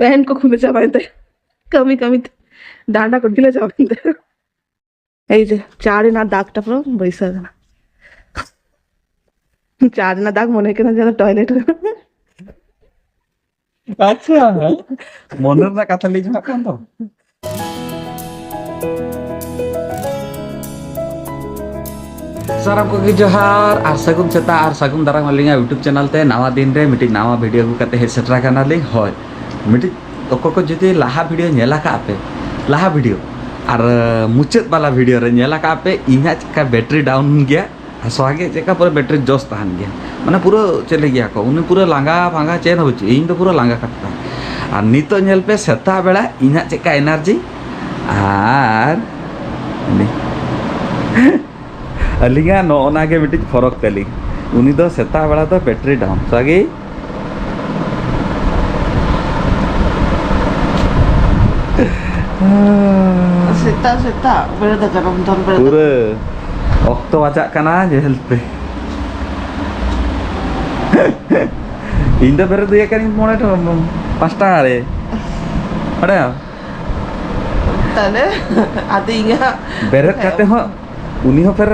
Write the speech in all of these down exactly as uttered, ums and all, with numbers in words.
Pant ᱠᱚ ᱠᱷᱩᱞᱟᱹ ᱪᱟᱵᱟᱭᱮᱱ ᱛᱟᱭᱟ᱾ ᱠᱟᱹᱢᱤ ᱠᱟᱹᱢᱤ ᱛᱮ ᱰᱟᱸᱰᱟ ᱠᱚ ᱰᱷᱤᱞᱟᱹ ᱪᱟᱵᱟᱭᱮᱱ ᱛᱟᱭᱟ᱾ ᱮᱭ ᱡᱮ ᱪᱟ ᱨᱮᱱᱟᱜ ᱫᱟᱜᱽ ᱴᱟ ᱯᱩᱨᱟᱹ ᱵᱟᱹᱭᱥᱟᱹᱣ ᱠᱟᱱᱟ᱾ ᱪᱟ ᱨᱮᱱᱟᱜ ᱫᱟᱜᱽ ᱢᱚᱱᱮ ᱠᱟᱱᱟ ᱡᱮᱱᱚ ᱴᱚᱭᱞᱮᱴ ᱨᱮ᱾ ᱟᱪᱪᱷᱟ, ᱦᱮᱸ᱾ ᱢᱚᱱᱮ ᱨᱮᱱᱟᱜ ᱠᱟᱛᱷᱟ ᱞᱟᱹᱭ ᱡᱚᱝᱟᱜ ᱠᱟᱱ ᱫᱚ᱾ ᱥᱟᱱᱟᱢ ᱠᱚᱜᱮ ᱡᱚᱦᱟᱨ ᱟᱨ ᱥᱟᱹᱜᱩᱱ ᱥᱮᱛᱟᱜ ᱟᱨ ᱥᱟᱹᱜᱩᱱ ᱫᱟᱨᱟᱢ ᱟᱹᱞᱤᱧᱟᱜ YouTube ᱪᱮᱱᱮᱞ ᱛᱮ ᱱᱟᱣᱟ ᱫᱤᱱ ᱨᱮ ᱢᱤᱫᱴᱤᱡ ᱱᱟᱣᱟ ᱵᱷᱤᱰᱤᱭᱳ ᱟᱹᱜᱩ ᱠᱟᱛᱮ ᱦᱮᱡ ᱥᱮᱴᱮᱨ ᱟᱠᱟᱱᱟᱞᱤᱧ᱾ ᱦᱳᱭ, ᱢᱤᱫᱴᱤᱡ ᱚᱠᱚᱭ ᱠᱚ ᱡᱩᱫᱤ ᱞᱟᱦᱟ ᱵᱷᱤᱰᱤᱭᱳ ᱧᱮᱞ ᱟᱠᱟᱫ ᱯᱮ, ᱞᱟᱦᱟ ᱵᱷᱤᱰᱤᱭᱳ ᱟᱨ ᱢᱩᱪᱟᱹᱫ ᱵᱟᱞᱟ ᱵᱷᱤᱰᱤᱭᱳ ᱨᱮ ᱧᱮᱞ ᱟᱠᱟᱫ ᱯᱮ ᱤᱧᱟᱹᱜ ᱪᱮᱫᱠᱟ ᱵᱮᱴᱨᱤ ᱰᱟᱣᱩᱱ ᱜᱮᱭᱟ, ᱟᱨ ᱥᱚᱦᱟᱜᱮ ᱪᱮᱫᱠᱟ ᱯᱩᱨᱟᱹ ᱵᱮᱴᱨᱤ ᱡᱚᱥ ᱛᱟᱦᱮᱱ ᱜᱮᱭᱟ, ᱢᱟᱱᱮ ᱯᱩᱨᱟᱹ ᱪᱮᱫ ᱞᱟᱹᱭ ᱜᱮᱭᱟ ᱠᱚ, ᱩᱱᱤ ᱯᱩᱨᱟᱹ ᱞᱟᱸᱜᱟ ᱯᱷᱟᱸᱜᱟ ᱪᱮᱫ ᱦᱚᱸ ᱵᱟᱹᱪᱩᱜ, ᱤᱧ ᱫᱚ ᱯᱩᱨᱟᱹ ᱞᱟᱸᱜᱟ ᱠᱟᱴᱠᱟ᱾ ᱟᱨ ᱱᱤᱛᱚᱜ ᱧᱮᱞ ᱯᱮ ᱥᱮᱛᱟᱜ ᱵᱮᱲᱟ ᱤᱧᱟᱹᱜ ᱪᱮᱫᱠᱟ ᱮᱱᱟᱨᱡᱤ ᱟᱨ ᱩᱱᱤ᱾ ᱟᱹᱞᱤᱧᱟᱜ ᱱᱚᱜᱼᱚ ᱱᱟ ᱜᱮ ᱢᱤᱫᱴᱤᱡ ᱯᱷᱚᱨᱚᱠ ᱛᱟᱹᱞᱤᱧ᱾ ᱩᱱᱤ ᱫᱚ ᱥᱮᱛᱟᱜ ᱵᱮᱲᱟ ᱫᱚ ᱵᱮᱴᱨᱤ ᱰᱟᱣᱩᱱ, ᱥᱟᱹᱜᱤ᱾ ᱥᱮᱛᱟᱜ ᱥᱮᱛᱟᱜ ᱵᱮᱨᱮᱫ ᱟᱠᱟᱱᱟᱢ, ᱫᱚᱱ ᱵᱮᱨᱮᱫ ᱯᱩᱨᱟᱹ ᱚᱠᱛᱚ ᱵᱟᱡᱟᱜ ᱠᱟᱱᱟ, ᱧᱮᱞ ᱯᱮ᱾ ᱤᱧ ᱫᱚ ᱵᱮᱨᱮᱫ ᱦᱩᱭ ᱟᱠᱟᱱᱟᱹᱧ ᱢᱚᱬᱮ ᱴᱟ, ᱯᱟᱸᱪᱴᱟ ᱨᱮ᱾ ᱵᱟᱲᱟᱭᱟᱢ? ᱛᱟᱦᱞᱮ ᱟᱫᱚ ᱤᱧᱟᱹᱜ ᱵᱮᱨᱮᱫ ᱠᱟᱛᱮ ᱦᱚᱸ ᱩᱱᱤ ᱦᱚᱸ ᱯᱷᱮᱨ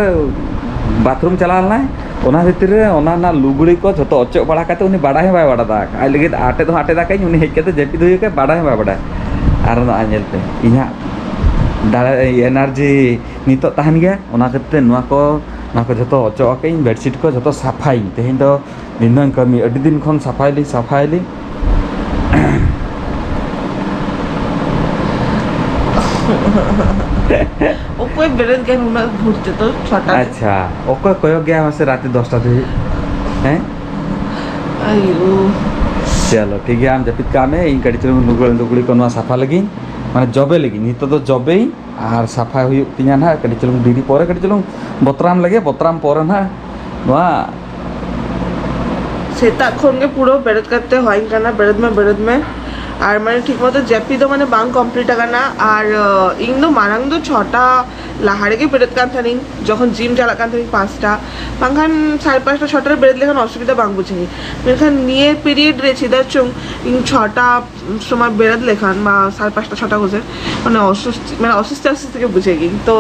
ᱵᱟᱛᱷᱨᱩᱢ ᱪᱟᱞᱟᱣ ᱞᱮᱱᱟᱭ᱾ ᱚᱱᱟ ᱵᱷᱤᱛᱤᱨ ᱨᱮ ᱚᱱᱟ ᱨᱮᱱᱟᱜ ᱞᱩᱜᱽᱲᱤ ᱠᱚ ᱡᱷᱚᱛᱚ ᱚᱪᱚᱜ ᱵᱟᱲᱟ ᱠᱟᱛᱮ ᱩᱱᱤ ᱵᱟᱰᱟᱭ ᱦᱚᱸ ᱵᱟᱭ ᱵᱟᱰᱟᱭ ᱫᱟ᱾ ᱟᱡ ᱞᱟᱹᱜᱤᱫ ᱟᱴᱮᱫ ᱦᱚᱸ ᱟᱴᱮᱫ ᱟᱠᱟᱫᱟᱹᱧ, ᱩᱱᱤ ᱦᱮᱡ ᱠᱟᱛᱮ ᱡᱟᱹᱯᱤᱫ ᱦᱩᱭ ᱟᱠᱟᱱ, ᱵᱟᱰᱟᱭ ᱦᱚᱸ ᱵᱟᱭ ᱵᱟᱰᱟᱭ᱾ ᱟᱨ ᱱᱚᱜᱼᱚᱭ ᱧᱮᱞ ᱯᱮ, ᱤᱧᱟᱹᱜ ᱫᱟᱲᱮ, ᱮᱱᱟᱨᱡᱤ ᱱᱤᱛᱚᱜ ᱛᱟᱦᱮᱱ ᱜᱮᱭᱟ᱾ ᱚᱱᱟ ᱠᱷᱟᱹᱛᱤᱨ ᱛᱮ ᱱᱚᱣᱟ ᱠᱚ, ᱱᱚᱣᱟ ᱠᱚ ᱡᱷᱚᱛᱚ ᱚᱪᱚᱜ ᱟᱠᱟᱫᱟᱹᱧ, ᱵᱮᱰᱥᱤᱴ ᱠᱚ ᱡᱷᱚᱛᱚ ᱥᱟᱯᱷᱟᱭᱟᱹᱧ ᱛᱮᱦᱮᱧ ᱫᱚ᱾ ᱫᱤᱱᱟᱹᱢ ᱠᱟᱹᱢᱤ, ᱟᱹᱰᱤ ᱫᱤᱱ ᱠᱷᱚᱱ ᱥᱟᱯᱷᱟᱭᱟᱞᱤᱧ, ᱥᱟᱯᱷᱟᱭᱟᱞᱤᱧ᱾ ᱚᱠᱚᱭ ᱵᱮᱨᱮᱫ ᱜᱮᱭᱟ ᱱᱩᱱᱟᱹᱜ ᱵᱷᱳᱨ ᱛᱮᱫᱚ, ᱪᱷᱚᱴᱟ ᱨᱮ? ᱟᱪᱪᱷᱟ, ᱚᱠᱚᱭ ᱠᱚᱭᱚᱜ ᱜᱮᱭᱟ ᱢᱟᱥᱮ ᱨᱟᱛᱮ ᱫᱚᱥᱴᱟ ᱫᱷᱟᱹᱵᱤᱡ? ᱦᱮᱸ? ᱟᱭᱳ᱾ ᱪᱚᱞᱚ, ᱴᱷᱤᱠ ᱜᱮᱭᱟ, ᱟᱢ ᱡᱟᱹᱯᱤᱫ ᱠᱟᱜ ᱢᱮ, ᱤᱧ ᱠᱟᱹᱴᱤᱡ ᱪᱩᱞᱩᱝ ᱞᱩᱜᱽᱲᱤ, ᱞᱩᱜᱽᱲᱤ ᱠᱚ ᱱᱚᱣᱟ ᱥᱟᱯᱷᱟ ᱞᱮᱜᱤᱧ, ᱢᱟᱱᱮ ᱡᱚᱵᱮ ᱞᱮᱜᱤᱧ, ᱱᱤᱛᱚᱜ ᱫᱚ ᱡᱚᱵᱮᱭᱤᱧ᱾ ᱟᱨ ᱥᱟᱯᱷᱟ ᱦᱩᱭᱩᱜ ᱛᱤᱧᱟ ᱱᱟᱦᱟᱜ, ᱠᱟᱹᱴᱤᱡ ᱪᱩᱞᱩᱝ ᱰᱮᱨᱤ ᱯᱚᱨᱮ, ᱠᱟᱹᱴᱤᱡ ᱪᱩᱞᱩᱝ ᱵᱚᱛᱨᱟᱢ ᱞᱮᱜᱮ, ᱵᱚᱛᱨᱟᱢ ᱯᱚᱨᱮ ᱱᱟᱦᱟᱜ ᱱᱚᱣᱟ᱾ ᱥᱮᱛᱟᱜ ᱠᱷᱚᱱ ᱜᱮ ᱯᱩᱨᱟᱹ ᱵᱮᱨᱮᱫ ᱠᱟᱛᱮ ᱦᱚᱦᱚᱧ ᱠᱟᱱᱟ, "ᱵᱮᱨᱮᱫ ᱢᱮ, ᱵᱮᱨᱮᱫ ᱢᱮ", ᱟᱨ ᱢᱟᱱᱮ ᱴᱷᱤᱠ ᱢᱚᱛᱚ ᱡᱟᱹᱯᱤᱫ ᱫᱚ ᱢᱟᱱᱮ ᱵᱟᱝ ᱠᱚᱢᱯᱞᱤᱴ ᱟᱠᱟᱱᱟ᱾ ᱟᱨ ᱤᱧ ᱫᱚ ᱢᱟᱲᱟᱝ ᱫᱚ ᱪᱷᱚᱴᱟ ᱞᱟᱦᱟ ᱨᱮᱜᱮ ᱵᱮᱨᱮᱫ ᱠᱟᱱ ᱛᱟᱦᱮᱱᱤᱧ, ᱡᱚᱠᱷᱚᱱ ᱡᱤᱢ ᱪᱟᱞᱟᱜ ᱠᱟᱱ ᱛᱟᱦᱮᱱᱤᱧ ᱯᱟᱸᱪᱴᱟ, ᱵᱟᱝᱠᱷᱟᱱ ᱥᱟᱲᱮ ᱯᱟᱸᱪᱴᱟ ᱪᱷᱚᱴᱟ ᱨᱮ ᱵᱮᱨᱮᱫ ᱞᱮᱠᱷᱟᱱ ᱚᱥᱩᱵᱤᱫᱟ ᱵᱟᱝ ᱵᱩᱡᱷᱟᱹᱜᱼᱟ᱾ ᱢᱮᱱᱠᱷᱟᱱ ᱱᱤᱭᱟᱹ ᱯᱤᱨᱤᱭᱚᱰ ᱨᱮ ᱪᱮᱫᱟᱜ ᱪᱚᱝ ᱤᱧ ᱪᱷᱚᱴᱟ ᱥᱚᱢᱚᱭ ᱵᱮᱨᱮᱫ ᱞᱮᱠᱷᱟᱱ ᱵᱟ ᱥᱟᱲᱮ ᱯᱟᱸᱪᱴᱟ ᱪᱷᱚᱴᱟ ᱠᱚᱥᱮ ᱢᱟᱱᱮ ᱚᱥᱩᱥᱛᱤ, ᱢᱟᱱᱮ ᱚᱥᱩᱥᱛᱤ ᱚᱥᱩᱥᱛᱤ ᱜᱮ ᱵᱩᱡᱷᱟᱹᱜ ᱜᱤᱧ᱾ ᱛᱚ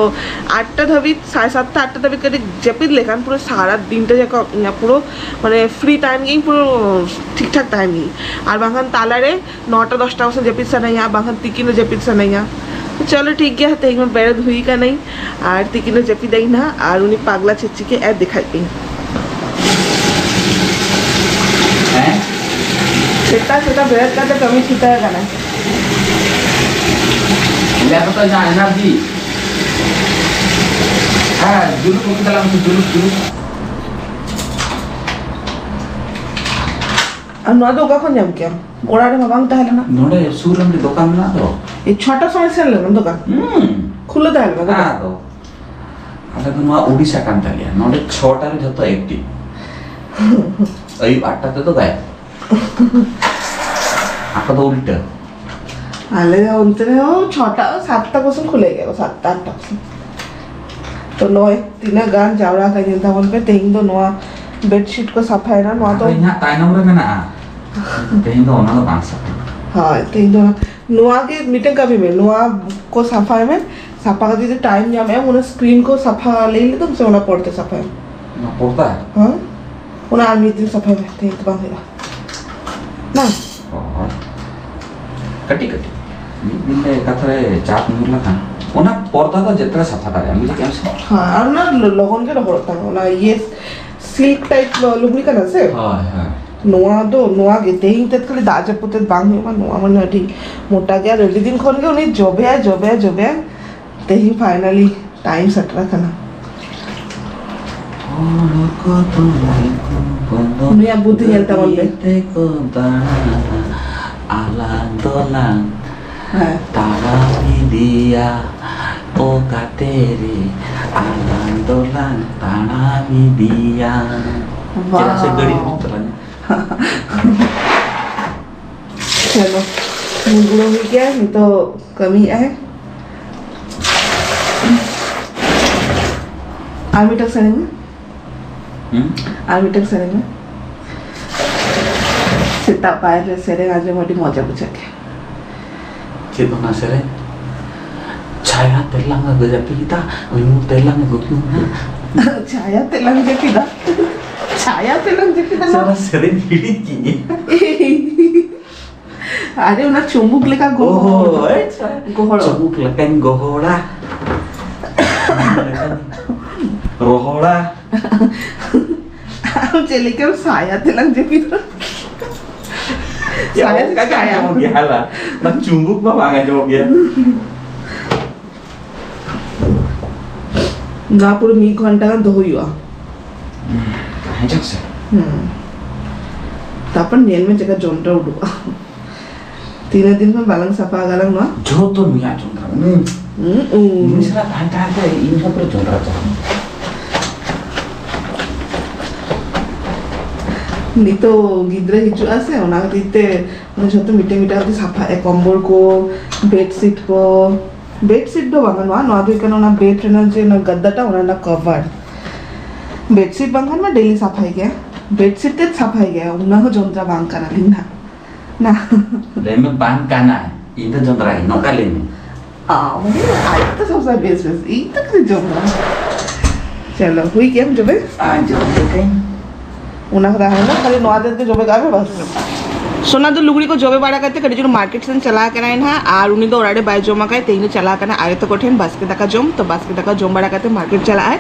ᱟᱴᱴᱟ ᱫᱷᱟᱹᱵᱤᱡ, ᱥᱟᱲᱮ ᱥᱟᱛᱴᱟ ᱟᱴᱴᱟ ᱫᱷᱟᱹᱵᱤᱡ ᱠᱟᱹᱴᱤᱡ ᱡᱟᱹᱯᱤᱫ ᱞᱮᱠᱷᱟᱱ ᱯᱩᱨᱟᱹ ᱥᱟᱨᱟ ᱫᱤᱱᱴᱟ ᱡᱟᱠᱚ ᱤᱧᱟᱹᱜ ᱯᱩᱨᱟᱹ ᱢᱟᱱᱮ ᱯᱷᱨᱤ ᱴᱟᱭᱤᱢ ᱜᱤᱧ ᱯᱩᱨᱟᱹ ᱴᱷᱤᱠ ᱴᱷᱟᱠ ᱛᱟᱦᱮᱱ ᱜᱤᱧ᱾ ᱟᱨ ᱵᱟᱝᱠᱷᱟᱱ ᱛᱟᱞᱟᱨᱮ ᱱᱚᱴᱟ ᱫᱚᱥᱴᱟ ᱠᱚᱥᱮ ᱡᱟᱹᱯᱤᱫ ᱥᱟᱱᱟᱧᱟ, ᱵᱟᱝᱠᱷᱟᱱ ᱛᱤᱠᱤᱱ ᱦᱚᱸ ᱡᱟᱹᱯᱤᱫ ᱥᱟᱱᱟᱧᱟ᱾ ᱪᱚᱞᱚ ᱴᱷᱤᱠ ᱜᱮᱭᱟ, ᱛᱮᱦᱮᱧ ᱢᱟ ᱵᱮᱨᱮᱫ ᱦᱩᱭ ᱠᱟᱱᱟᱹᱧ ᱟᱨ ᱛᱤᱠᱤᱱ ᱦᱚᱸ ᱡᱟᱹᱯᱤᱫᱟᱹᱧ ᱱᱟᱦᱟᱜ᱾ ᱟᱨ ᱩᱱᱤ ᱯᱟᱜᱽᱞᱟ ᱪᱮᱫ ᱪᱤᱠᱟᱹ ᱟᱨ ᱫᱮᱠᱷᱟᱭ ᱯᱮ᱾ ᱦᱮᱸ? ᱥᱮᱛᱟᱜ ᱥᱮᱛᱟᱜ ᱵᱮᱨᱮᱫ ᱠᱟᱛᱮ ᱠᱟᱹᱢᱤ ᱪᱷᱩᱴᱟᱹᱣ ᱠᱟᱱᱟ᱾ ᱞᱟᱹᱭ ᱟᱠᱚ ᱛᱚ ᱡᱟᱦᱟᱸ ᱮᱱᱟᱨᱡᱤ᱾ ᱦᱮᱸ, ᱡᱩᱞᱩᱯ ᱠᱚ ᱪᱟᱞᱟᱜ ᱢᱮᱥᱮ, ᱡᱩᱞᱩᱯ, ᱡᱩᱞᱩᱯ᱾ ᱟᱨ ᱱᱚᱣᱟ ᱫᱚ ᱚᱠᱟ ᱠᱷᱚᱱ ᱧᱟᱢ ᱠᱮᱫᱟᱢ? ᱚᱲᱟᱜ ᱨᱮᱢᱟ ᱵᱟᱝ ᱛᱟᱦᱮᱸ ᱞᱮᱱᱟ᱾ ᱱᱚᱰᱮ ᱥᱩᱨ ᱨᱮ ᱢᱤᱫᱴᱮᱡ ᱫᱚᱠᱟᱱ ᱢᱮᱱᱟᱜ ᱫᱚ᱾ ᱮᱭ ᱪᱷᱚᱴᱟ ᱥᱚᱢᱚᱭ ᱥᱮᱱ ᱞᱮᱱᱟ ᱫᱚᱠᱟᱱ? ᱦᱩᱸ᱾ ᱠᱷᱩᱞᱟᱹ ᱛᱟᱦᱮᱸ ᱞᱮᱱᱟ ᱫᱚᱠᱟᱱ? ᱟᱫᱚ ᱟᱞᱮ ᱫᱚ ᱱᱚᱣᱟ ᱳᱰᱤᱥᱟ ᱠᱟᱱ ᱛᱟᱞᱮᱭᱟ, ᱱᱚᱰᱮ ᱪᱷᱚᱴᱟ ᱨᱮ ᱡᱷᱚᱛᱚ ᱮᱠᱴᱤᱵᱷ᱾ ᱟᱹᱭᱩᱵ ᱟᱴᱴᱟ ᱛᱮᱫᱚ ᱜᱟᱭᱮᱵ᱾ ᱟᱠᱚ ᱫᱚ ᱩᱞᱴᱟᱹ᱾ ᱟᱞᱮ ᱚᱱᱛᱮ ᱨᱮᱦᱚᱸ ᱪᱷᱚᱴᱟ, ᱥᱟᱛᱴᱟ ᱠᱚᱥᱮᱱ ᱠᱷᱩᱞᱟᱹᱣ ᱜᱮᱭᱟ ᱠᱚ, ᱥᱟᱛᱴᱟ, ᱟᱴᱴᱟ ᱠᱚᱥᱮᱱ᱾ ᱛᱚ ᱱᱚᱜᱼᱚᱭ ᱛᱤᱱᱟᱹᱜ ᱜᱟᱱ ᱡᱟᱣᱨᱟ ᱟᱠᱟᱱ ᱧᱮᱞ ᱛᱟᱵᱚᱱ ᱯᱮ᱾ ᱛᱮᱦᱮᱧ ᱫᱚ ᱱᱚᱣᱟ ᱵᱮᱰᱥᱤᱴ ᱠᱚ ᱥᱟᱯᱷᱟᱭᱮᱱᱟ, ᱱᱚᱣᱟ ᱫᱚ ᱟᱫᱚ ᱤᱧᱟᱹᱜ ᱛᱟᱭᱱᱚᱢ ᱨᱮ ᱢᱮᱱᱟᱜᱼᱟ᱾ ᱛᱮᱦᱮᱧ ᱫᱚ ᱚᱱᱟ ᱫᱚ ᱵᱟᱝ ᱥᱟᱯᱷᱟ᱾ ᱦᱳᱭ, ᱛᱮᱦᱮᱧ ᱫᱚ ᱱᱚᱣᱟ ᱜᱮ ᱢᱤᱫᱴᱮᱱ ᱠᱟᱹᱢᱤ ᱢᱮ, ᱱᱚᱣᱟ ᱠᱚ ᱥᱟᱯᱷᱟᱭ ᱢᱮ᱾ ᱥᱟᱯᱷᱟ ᱠᱟᱛᱮ ᱡᱩᱫᱤ ᱴᱟᱭᱤᱢ ᱧᱟᱢ ᱮᱢ, ᱚᱱᱟ ᱥᱠᱨᱤᱱ ᱠᱚ ᱥᱟᱯᱷᱟ ᱞᱟᱹᱭ ᱞᱮᱫᱟᱢ ᱥᱮ ᱚᱱᱟ ᱯᱚᱨ ᱛᱮ ᱥᱟᱯᱷᱟᱭ ᱢᱮ? ᱚᱱᱟ ᱯᱚᱨᱫᱟ? ᱦᱮᱸ, ᱚᱱᱟ ᱟᱨ ᱢᱤᱫ ᱫᱤᱱ ᱥᱟᱯᱷᱟᱭ ᱢᱮ, ᱛᱮᱦᱮᱧ ᱫᱚ ᱵᱟᱝ ᱦᱩᱭᱩᱜᱼᱟ᱾ ᱵᱟᱝ? ᱚ, ᱠᱟᱹᱴᱤᱡ ᱠᱟᱹᱴᱤᱡ᱾ ᱢᱤᱫ ᱫᱤᱱ ᱨᱮ ᱮᱠᱟᱛᱷᱚᱨᱮ ᱪᱟᱯ ᱧᱩᱨ ᱞᱮᱠᱷᱟᱱ ᱚᱱᱟ ᱯᱚᱨᱫᱟ ᱫᱚ ᱡᱚᱛᱚ ᱥᱟᱯᱷᱟ ᱫᱟᱲᱮᱭᱟᱜᱼᱟ, ᱵᱩᱡᱷᱟᱹᱣ ᱠᱮᱫᱟᱢ ᱥᱮ? ᱦᱮᱸ, ᱟᱨ ᱚᱱᱟ ᱞᱚ-, ᱞᱚᱜᱚᱱ ᱜᱮ ᱨᱚᱦᱚᱲᱚᱜ ᱛᱟᱢᱟ, ᱚᱱᱟ ᱤᱭᱟᱹ ᱥᱤᱞᱠ ᱴᱟᱭᱤᱯ ᱞᱩᱜᱽᱲᱤ ᱠᱟᱱᱟ ᱥᱮ? ᱦᱳᱭ, ᱦᱳᱭ᱾ ᱱᱚᱣᱟ ᱫᱚ, ᱱᱚᱣᱟ ᱜᱮ ᱛᱮᱦᱮᱧ ᱛᱮᱫ ᱠᱷᱟᱹᱞᱤ ᱫᱟᱜ ᱡᱟᱹᱯᱩᱫ ᱛᱮᱫ ᱵᱟᱝ ᱦᱩᱭᱩᱜᱼᱟ, ᱱᱚᱣᱟ ᱢᱟᱱᱮ ᱟᱹᱰᱤ ᱢᱚᱴᱟ ᱜᱮᱭᱟ᱾ ᱟᱹᱰᱤ ᱫᱤᱱ ᱠᱷᱚᱱ ᱜᱮ ᱩᱱᱤ ᱡᱚᱵᱮᱭᱟ, ᱡᱚᱵᱮᱭᱟ, ᱡᱚᱵᱮᱭᱟ᱾ ᱛᱮᱦᱮᱧ finally time ᱥᱮᱴᱮᱨ ᱟᱠᱟᱱᱟ᱾ ᱦᱚᱲ ᱠᱚᱫᱚ ᱠᱚ ᱵᱚᱫᱚᱞ ᱱᱩᱭᱟᱜ ᱵᱩᱫᱷᱤ ᱧᱮᱞ ᱛᱟᱵᱚᱱ ᱯᱮ᱾ ᱛᱮᱠᱚ ᱫᱟᱬᱟᱱᱟ, ᱟᱞᱟᱝ ᱫᱚᱞᱟᱝ ᱦᱮᱸ᱾ ᱛᱟᱲᱟᱢ ᱤᱫᱤᱭᱟ, ᱚᱠᱟᱛᱮ ᱨᱮ ᱟᱞᱟᱝ ᱫᱚᱞᱟᱝ ᱛᱟᱲᱟᱢ ᱤᱫᱤᱭᱟ᱾ ᱵᱟᱦ᱾ ᱪᱮᱫᱟᱜ ᱥᱮ ᱜᱟᱹᱰᱤ ᱦᱤᱡᱩᱜ ᱛᱟᱞᱟᱝᱟ᱾ ᱪᱚᱞᱚ, ᱜᱩᱲᱟᱹᱣ ᱦᱩᱭ ᱜᱮᱭᱟ, ᱱᱤᱛᱚᱜ ᱠᱟᱹᱢᱤᱭᱮᱫ ᱟᱭ᱾ ᱟᱨ ᱢᱤᱫᱴᱟᱝ ᱥᱮᱨᱮᱧ ᱢᱮ᱾ ᱦᱩᱸ? ᱟᱨ ᱢᱤᱫᱴᱟᱝ ᱥᱮᱨᱮᱧ ᱢᱮ᱾ ᱥᱮᱛᱟᱜ ᱯᱟᱭᱟᱨ ᱨᱮ ᱥᱮᱨᱮᱧ ᱟᱸᱡᱚᱢ ᱟᱹᱰᱤ ᱢᱚᱡᱟ ᱵᱩᱡᱷᱟᱹᱜ ᱜᱮᱭᱟ᱾ ᱪᱮᱫ ᱚᱱᱟ ᱥᱮᱨᱮᱧ? ᱪᱷᱟᱭᱟ ᱛᱮᱞᱟᱝ ᱡᱟᱹᱯᱤᱫ ᱠᱮᱫᱟ, ᱩᱭᱩ ᱛᱮᱞᱟᱝ ᱜᱩᱯᱤ ᱢᱟ᱾ ᱪᱷᱟᱭᱟ ᱛᱮᱞᱟᱝ ᱡᱟᱹᱯᱤᱫᱟ᱾ ᱪᱷᱟᱭᱟ ᱛᱮᱞᱟᱝ ᱡᱟᱹᱯᱤᱫᱟ᱾ ᱥᱟᱨᱟ ᱥᱮᱨᱮᱧ ᱦᱤᱲᱤᱧ ᱠᱤᱧ᱾ ᱟᱨᱮ, ᱚᱱᱟ ᱪᱩᱢᱵᱩᱠ ᱞᱮᱠᱟ ᱜᱚᱦᱚᱲ᱾ ᱚ, ᱟᱪᱪᱷᱟ᱾ ᱜᱚᱦᱚᱲ᱾ ᱪᱩᱢᱵᱩᱠ ᱞᱮᱠᱟᱧ ᱜᱚᱦᱚᱲᱟ᱾ ᱨᱚᱦᱚᱲᱟ᱾ ᱟᱢ ᱪᱮᱫ ᱞᱮᱠᱟᱢ ᱥᱟᱭᱟ ᱛᱮᱞᱟᱝ ᱡᱟᱹᱯᱤᱫᱟ? ᱭᱟ, ᱥᱟᱭᱟ ᱚᱱᱠᱟ ᱜᱮ ᱪᱷᱟᱭᱟ᱾ ᱟᱸᱡᱚᱢᱚᱜ ᱜᱮᱭᱟ, ᱦᱟᱞᱟ᱾ ᱚᱱᱟ ᱪᱩᱢᱵᱩᱠ ᱢᱟ ᱵᱟᱝ ᱟᱸᱡᱚᱢᱚᱜ ᱜᱮᱭᱟ᱾ ᱱᱚᱣᱟ ᱯᱩᱨᱟᱹ ᱢᱤᱫ ᱜᱷᱚᱱᱴᱟ ᱜᱟᱱ ᱫᱚᱦᱚ ᱦᱩᱭᱩᱜᱼᱟ᱾ ᱦᱮᱸ, ᱪᱚ ᱥᱮ᱾ ᱦᱩᱸ᱾ ᱛᱟᱨᱯᱚᱨ ᱧᱮᱞ ᱢᱮ ᱪᱮᱠᱟ ᱡᱚᱢᱴᱟ ᱩᱰᱩᱠᱚᱜᱼᱟ᱾ ᱛᱤᱱᱟᱹᱜ ᱫᱤᱱ ᱠᱷᱚᱱ ᱵᱟᱞᱟᱝ ᱥᱟᱯᱷᱟ ᱟᱠᱟᱫᱟ ᱱᱚᱣᱟ? ᱡᱚᱛᱚ ᱱᱩᱭᱟᱜ ᱡᱚᱢ ᱠᱟᱱᱟ᱾ ᱦᱩᱸ᱾ ᱦᱩᱸ, ᱩᱸ᱾ ᱩᱱᱤ ᱥᱟᱞᱟᱜ ᱛᱟᱦᱮᱸ ᱛᱟᱦᱮᱸ ᱛᱮ ᱤᱧ ᱦᱚᱸ ᱯᱩᱨᱟᱹ ᱡᱚᱸᱰᱨᱟ ᱪᱟᱵᱟ᱾ ᱱᱤᱛᱚᱜ ᱜᱤᱫᱽᱨᱟᱹ ᱦᱤᱡᱩᱜᱼᱟ ᱥᱮ, ᱚᱱᱟ ᱠᱷᱟᱹᱛᱤᱨ ᱛᱮ ᱡᱷᱚᱛᱚ ᱢᱤᱫᱴᱮᱱ ᱢᱤᱫᱴᱮᱱ ᱠᱟᱛᱮ ᱥᱟᱯᱷᱟᱜᱼᱟ, ᱠᱚᱢᱵᱚᱞ ᱠᱚ, bedsheet ᱠᱚ᱾ Bedsheet ᱫᱚ ᱵᱟᱝᱟ, ᱱᱚᱣᱟ, ᱱᱚᱣᱟ ᱫᱚ ᱦᱩᱭᱩᱜ ᱠᱟᱱᱟ ᱚᱱᱟ bed ᱨᱮᱱᱟᱜ ᱡᱮ ᱚᱱᱟ ᱜᱟᱫᱫᱟᱴᱟ, ᱚᱱᱟ ᱨᱮᱱᱟᱜ cover᱾ Bedsheet ᱵᱟᱝᱠᱷᱟᱱ ᱢᱟ daily ᱥᱟᱯᱷᱟᱭ ᱜᱮᱭᱟ, bedsheet ᱛᱮᱫ ᱥᱟᱯᱷᱟᱭ ᱜᱮᱭᱟ, ᱩᱱᱟᱹᱜ ᱦᱚᱸ ᱡᱚᱸᱰᱨᱟ ᱵᱟᱝ ᱠᱟᱱᱟᱞᱤᱧ ᱱᱟᱦᱟᱜ᱾ ᱱᱟ᱾ ᱞᱟᱹᱭ ᱢᱮ, ᱵᱟᱝ ᱠᱟᱱᱟ, ᱤᱧ ᱫᱚ ᱡᱚᱸᱰᱨᱟ ᱜᱤᱧ, ᱱᱚᱝᱠᱟ ᱞᱟᱹᱭ ᱢᱮ᱾ ᱟᱢ ᱫᱚ ᱟᱡ ᱫᱚ ᱥᱚᱵ ᱥᱚᱢᱚᱭ ᱵᱮᱥ ᱵᱮᱥ, ᱤᱧ ᱫᱚ ᱠᱷᱟᱹᱞᱤ ᱡᱚᱸᱰᱨᱟ᱾ ᱪᱚᱞᱚ, ᱦᱩᱭ ᱜᱮᱭᱟᱢ ᱡᱚᱵᱮ? ᱟᱨ ᱡᱚᱢ ᱞᱮᱠᱟᱧ᱾ ᱚᱱᱟ ᱠᱚᱫᱚ ᱦᱟᱸᱜ ᱠᱷᱟᱹᱞᱤ ᱱᱚᱣᱟ ᱫᱤᱱ ᱛᱮ ᱡᱚᱵᱮ ᱠᱟᱜ ᱢᱮ, ᱵᱟᱥ᱾ ᱥᱳᱱᱟ ᱫᱚ ᱞᱩᱜᱽᱲᱤ ᱠᱚ ᱡᱚᱵᱮ ᱵᱟᱲᱟ ᱠᱟᱛᱮ ᱠᱟᱹᱴᱤᱡ ᱪᱩᱞᱩᱝ ᱢᱟᱨᱠᱮᱴ ᱥᱮᱱ ᱪᱟᱞᱟᱣ ᱠᱟᱱᱟᱭ ᱱᱟᱦᱟᱜ, ᱟᱨ ᱩᱱᱤ ᱫᱚ ᱚᱲᱟᱜ ᱨᱮ ᱵᱟᱭ ᱡᱚᱢ ᱟᱠᱟᱫ, ᱛᱮᱦᱮᱧ ᱫᱚ ᱪᱟᱞᱟᱣ ᱠᱟᱱᱟ ᱟᱭᱳ ᱛᱟᱠᱚ ᱴᱷᱮᱱ ᱵᱟᱥᱠᱮ ᱫᱟᱠᱟ ᱡᱚᱢ᱾ ᱛᱚ ᱵᱟᱥᱠᱮ ᱫᱟᱠᱟ ᱡᱚᱢ ᱵᱟᱲᱟ ᱠᱟᱛᱮ ᱢᱟᱨᱠᱮᱴ ᱪᱟᱞᱟᱜ ᱟᱭ,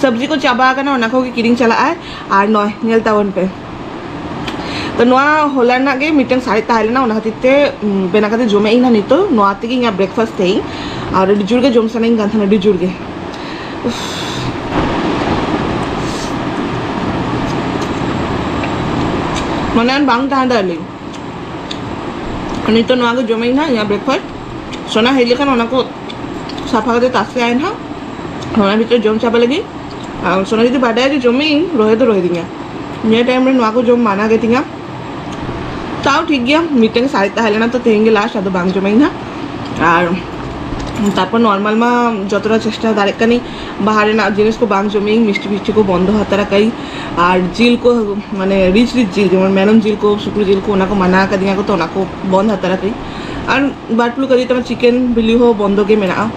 ᱥᱚᱵᱽᱡᱤ ᱠᱚ ᱪᱟᱵᱟ ᱟᱠᱟᱱᱟ, ᱚᱱᱟ ᱠᱚᱜᱮ ᱠᱤᱨᱤᱧ ᱪᱟᱞᱟᱜ ᱟᱭ᱾ ᱟᱨ ᱱᱚᱜᱼᱚᱭ ᱧᱮᱞ ᱛᱟᱵᱚᱱ ᱯᱮ, ᱛᱚ ᱱᱚᱣᱟ ᱦᱚᱞᱟ ᱨᱮᱱᱟᱜ ᱜᱮ ᱢᱤᱫᱴᱟᱝ ᱥᱟᱨᱮᱡ ᱛᱟᱦᱮᱸ ᱞᱮᱱᱟ, ᱚᱱᱟ ᱠᱷᱟᱹᱛᱤᱨ ᱛᱮ, ᱩᱢ, ᱵᱮᱱᱟᱣ ᱠᱟᱛᱮ ᱡᱚᱢᱮᱫ ᱟᱹᱧ ᱱᱟᱦᱟᱜ ᱱᱤᱛᱚᱜ᱾ ᱱᱚᱣᱟ ᱛᱮᱜᱮ ᱤᱧᱟᱹᱜ breakfast ᱛᱮᱦᱮᱧ, ᱟᱨ ᱟᱹᱰᱤ ᱡᱳᱨ ᱜᱮ ᱡᱚᱢ ᱥᱟᱱᱟᱧ ᱠᱟᱱ ᱛᱟᱦᱮᱱᱟ, ᱟᱹᱰᱤ ᱡᱳᱨ ᱜᱮ᱾ ᱩᱯᱷ᱾ ᱢᱟᱱᱮ ᱟᱨ ᱵᱟᱝ ᱛᱟᱦᱮᱸ ᱫᱟᱲᱮᱭᱟᱜᱼᱟ᱾ ᱱᱤᱛᱚᱜ ᱱᱚᱣᱟ ᱜᱮ ᱡᱚᱢᱟᱹᱧ ᱱᱟᱦᱟᱜ, ᱤᱧᱟᱹᱜ breakfast᱾ ᱥᱳᱱᱟ ᱦᱮᱡ ᱞᱮᱠᱷᱟᱱ ᱚᱱᱟ ᱠᱚ ᱥᱟᱯᱷᱟ ᱠᱟᱛᱮ ᱛᱟᱥᱮ ᱟᱭ ᱱᱟᱦᱟᱜ᱾ ᱚᱱᱟ ᱵᱷᱤᱛᱨᱤ ᱡᱚᱢ ᱪᱟᱵᱟ ᱞᱟᱹᱜᱤᱫ᱾ ᱟᱨ ᱥᱳᱱᱟ ᱡᱩᱫᱤ ᱵᱟᱰᱟᱭᱟ ᱡᱮ ᱡᱚᱢᱟᱹᱧ, ᱨᱚᱦᱮ ᱫᱚ ᱨᱚᱦᱮ ᱫᱤᱧᱟ᱾ ᱱᱤᱭᱟᱹ time ᱨᱮ ᱱᱚᱣᱟ ᱠᱚ ᱡᱚᱢ ᱢᱟᱱᱟ ᱜᱮ ᱛᱤᱧᱟ᱾ ᱛᱟᱣ ᱴᱷᱤᱠ ᱜᱮᱭᱟ, ᱢᱤᱫᱴᱟᱝ ᱥᱟᱨᱮᱡ ᱛᱟᱦᱮᱸ ᱞᱮᱱᱟ, ᱛᱚ ᱛᱮᱦᱮᱧ ᱜᱮ ᱞᱟᱥᱴ, ᱟᱫᱚ ᱵᱟᱝ ᱡᱚᱢᱟᱹᱧ ᱦᱟᱸᱜ᱾ ᱟᱨ ᱛᱟᱨᱯᱚᱨ ᱱᱚᱨᱢᱟᱞ ᱢᱟ ᱡᱚᱛᱚᱴᱟ ᱪᱮᱥᱴᱟ ᱫᱟᱲᱮᱭᱟᱜ ᱠᱟᱹᱱᱟᱹᱧ, ᱵᱟᱦᱟᱨ ᱨᱮᱱᱟᱜ ᱡᱤᱱᱤᱥ ᱠᱚ ᱵᱟᱝ ᱡᱚᱢᱟᱹᱧ, ᱢᱤᱥᱴᱤ ᱯᱷᱤᱥᱴᱤ ᱠᱚ ᱵᱚᱱᱫᱚ ᱦᱟᱛᱟᱲ ᱟᱠᱟᱫᱟᱹᱧ᱾ ᱟᱨ ᱡᱤᱞ ᱠᱚ, ᱢᱟᱱᱮ ᱨᱤᱪ ᱨᱤᱪ ᱡᱤᱞ, ᱡᱮᱢᱚᱱ ᱢᱮᱨᱚᱢ ᱡᱤᱞ ᱠᱚ, ᱥᱩᱠᱨᱤ ᱡᱤᱞ ᱠᱚ, ᱚᱱᱟ ᱠᱚ ᱢᱟᱱᱟ ᱟᱠᱟᱫᱤᱧᱟ ᱠᱚ, ᱛᱚ ᱚᱱᱟ ᱠᱚ ᱵᱚᱱᱫ ᱦᱟᱛᱟᱲ ᱟᱠᱟᱫᱟᱹᱧ᱾ ᱟᱨ ᱵᱟᱨᱰ ᱯᱷᱞᱩ ᱠᱷᱟᱹᱛᱤᱨ ᱛᱮ ᱪᱤᱠᱮᱱ ᱵᱤᱞᱤ ᱦᱚᱸ ᱵᱚᱱᱫᱚ ᱜᱮ ᱢᱮᱱᱟᱜᱼᱟ᱾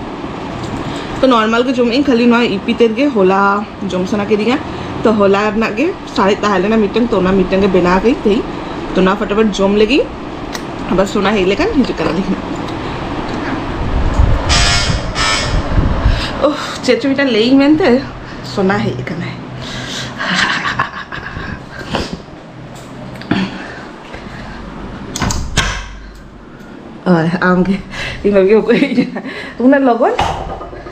ᱛᱚ ᱱᱚᱨᱢᱟᱞ ᱜᱮ ᱡᱚᱢᱮᱫ ᱟᱹᱧ, ᱠᱷᱟᱹᱞᱤ ᱱᱚᱣᱟ ᱤᱯᱤ ᱛᱮᱫ ᱜᱮ ᱦᱚᱞᱟ ᱡᱚᱢ ᱥᱟᱱᱟ ᱠᱤᱫᱤᱧᱟ᱾ ᱛᱚ ᱦᱚᱞᱟ ᱨᱮᱱᱟᱜ ᱜᱮ ᱥᱟᱨᱮᱡ ᱛᱟᱦᱮᱸ ᱞᱮᱱᱟ ᱢᱤᱫᱴᱟᱝ, ᱛᱚ ᱚᱱᱟ ᱢᱤᱫᱴᱟᱝ ᱜᱮ ᱵᱮᱱᱟᱣ ᱠᱟᱹᱧ ᱛᱮᱦᱮᱧ᱾ ᱛᱚ ᱱᱚᱣᱟ ᱯᱷᱚᱴᱟᱯᱷᱚᱴ ᱡᱚᱢ ᱞᱮᱜᱤᱧ, ᱟᱵᱟᱨ ᱥᱳᱱᱟ ᱦᱮᱡ ᱞᱮᱠᱷᱟᱱ ᱦᱤᱡᱩᱜ ᱠᱟᱱᱟ ᱞᱤᱧ᱾ ᱳᱦ, ᱪᱮᱫ ᱪᱚ ᱢᱤᱫᱴᱟᱝ ᱞᱟᱹᱭᱤᱧ ᱢᱮᱱᱛᱮ ᱥᱳᱱᱟ ᱦᱮᱡ ᱟᱠᱟᱱᱟᱭ᱾ ᱳᱭ, ᱟᱢ ᱜᱮ᱾ ᱤᱧ ᱵᱷᱟᱵᱤ ᱚᱠᱚᱭ ᱦᱮᱡ ᱮᱱᱟ? ᱩᱱᱟᱹᱜ ᱞᱚᱜᱚᱱ?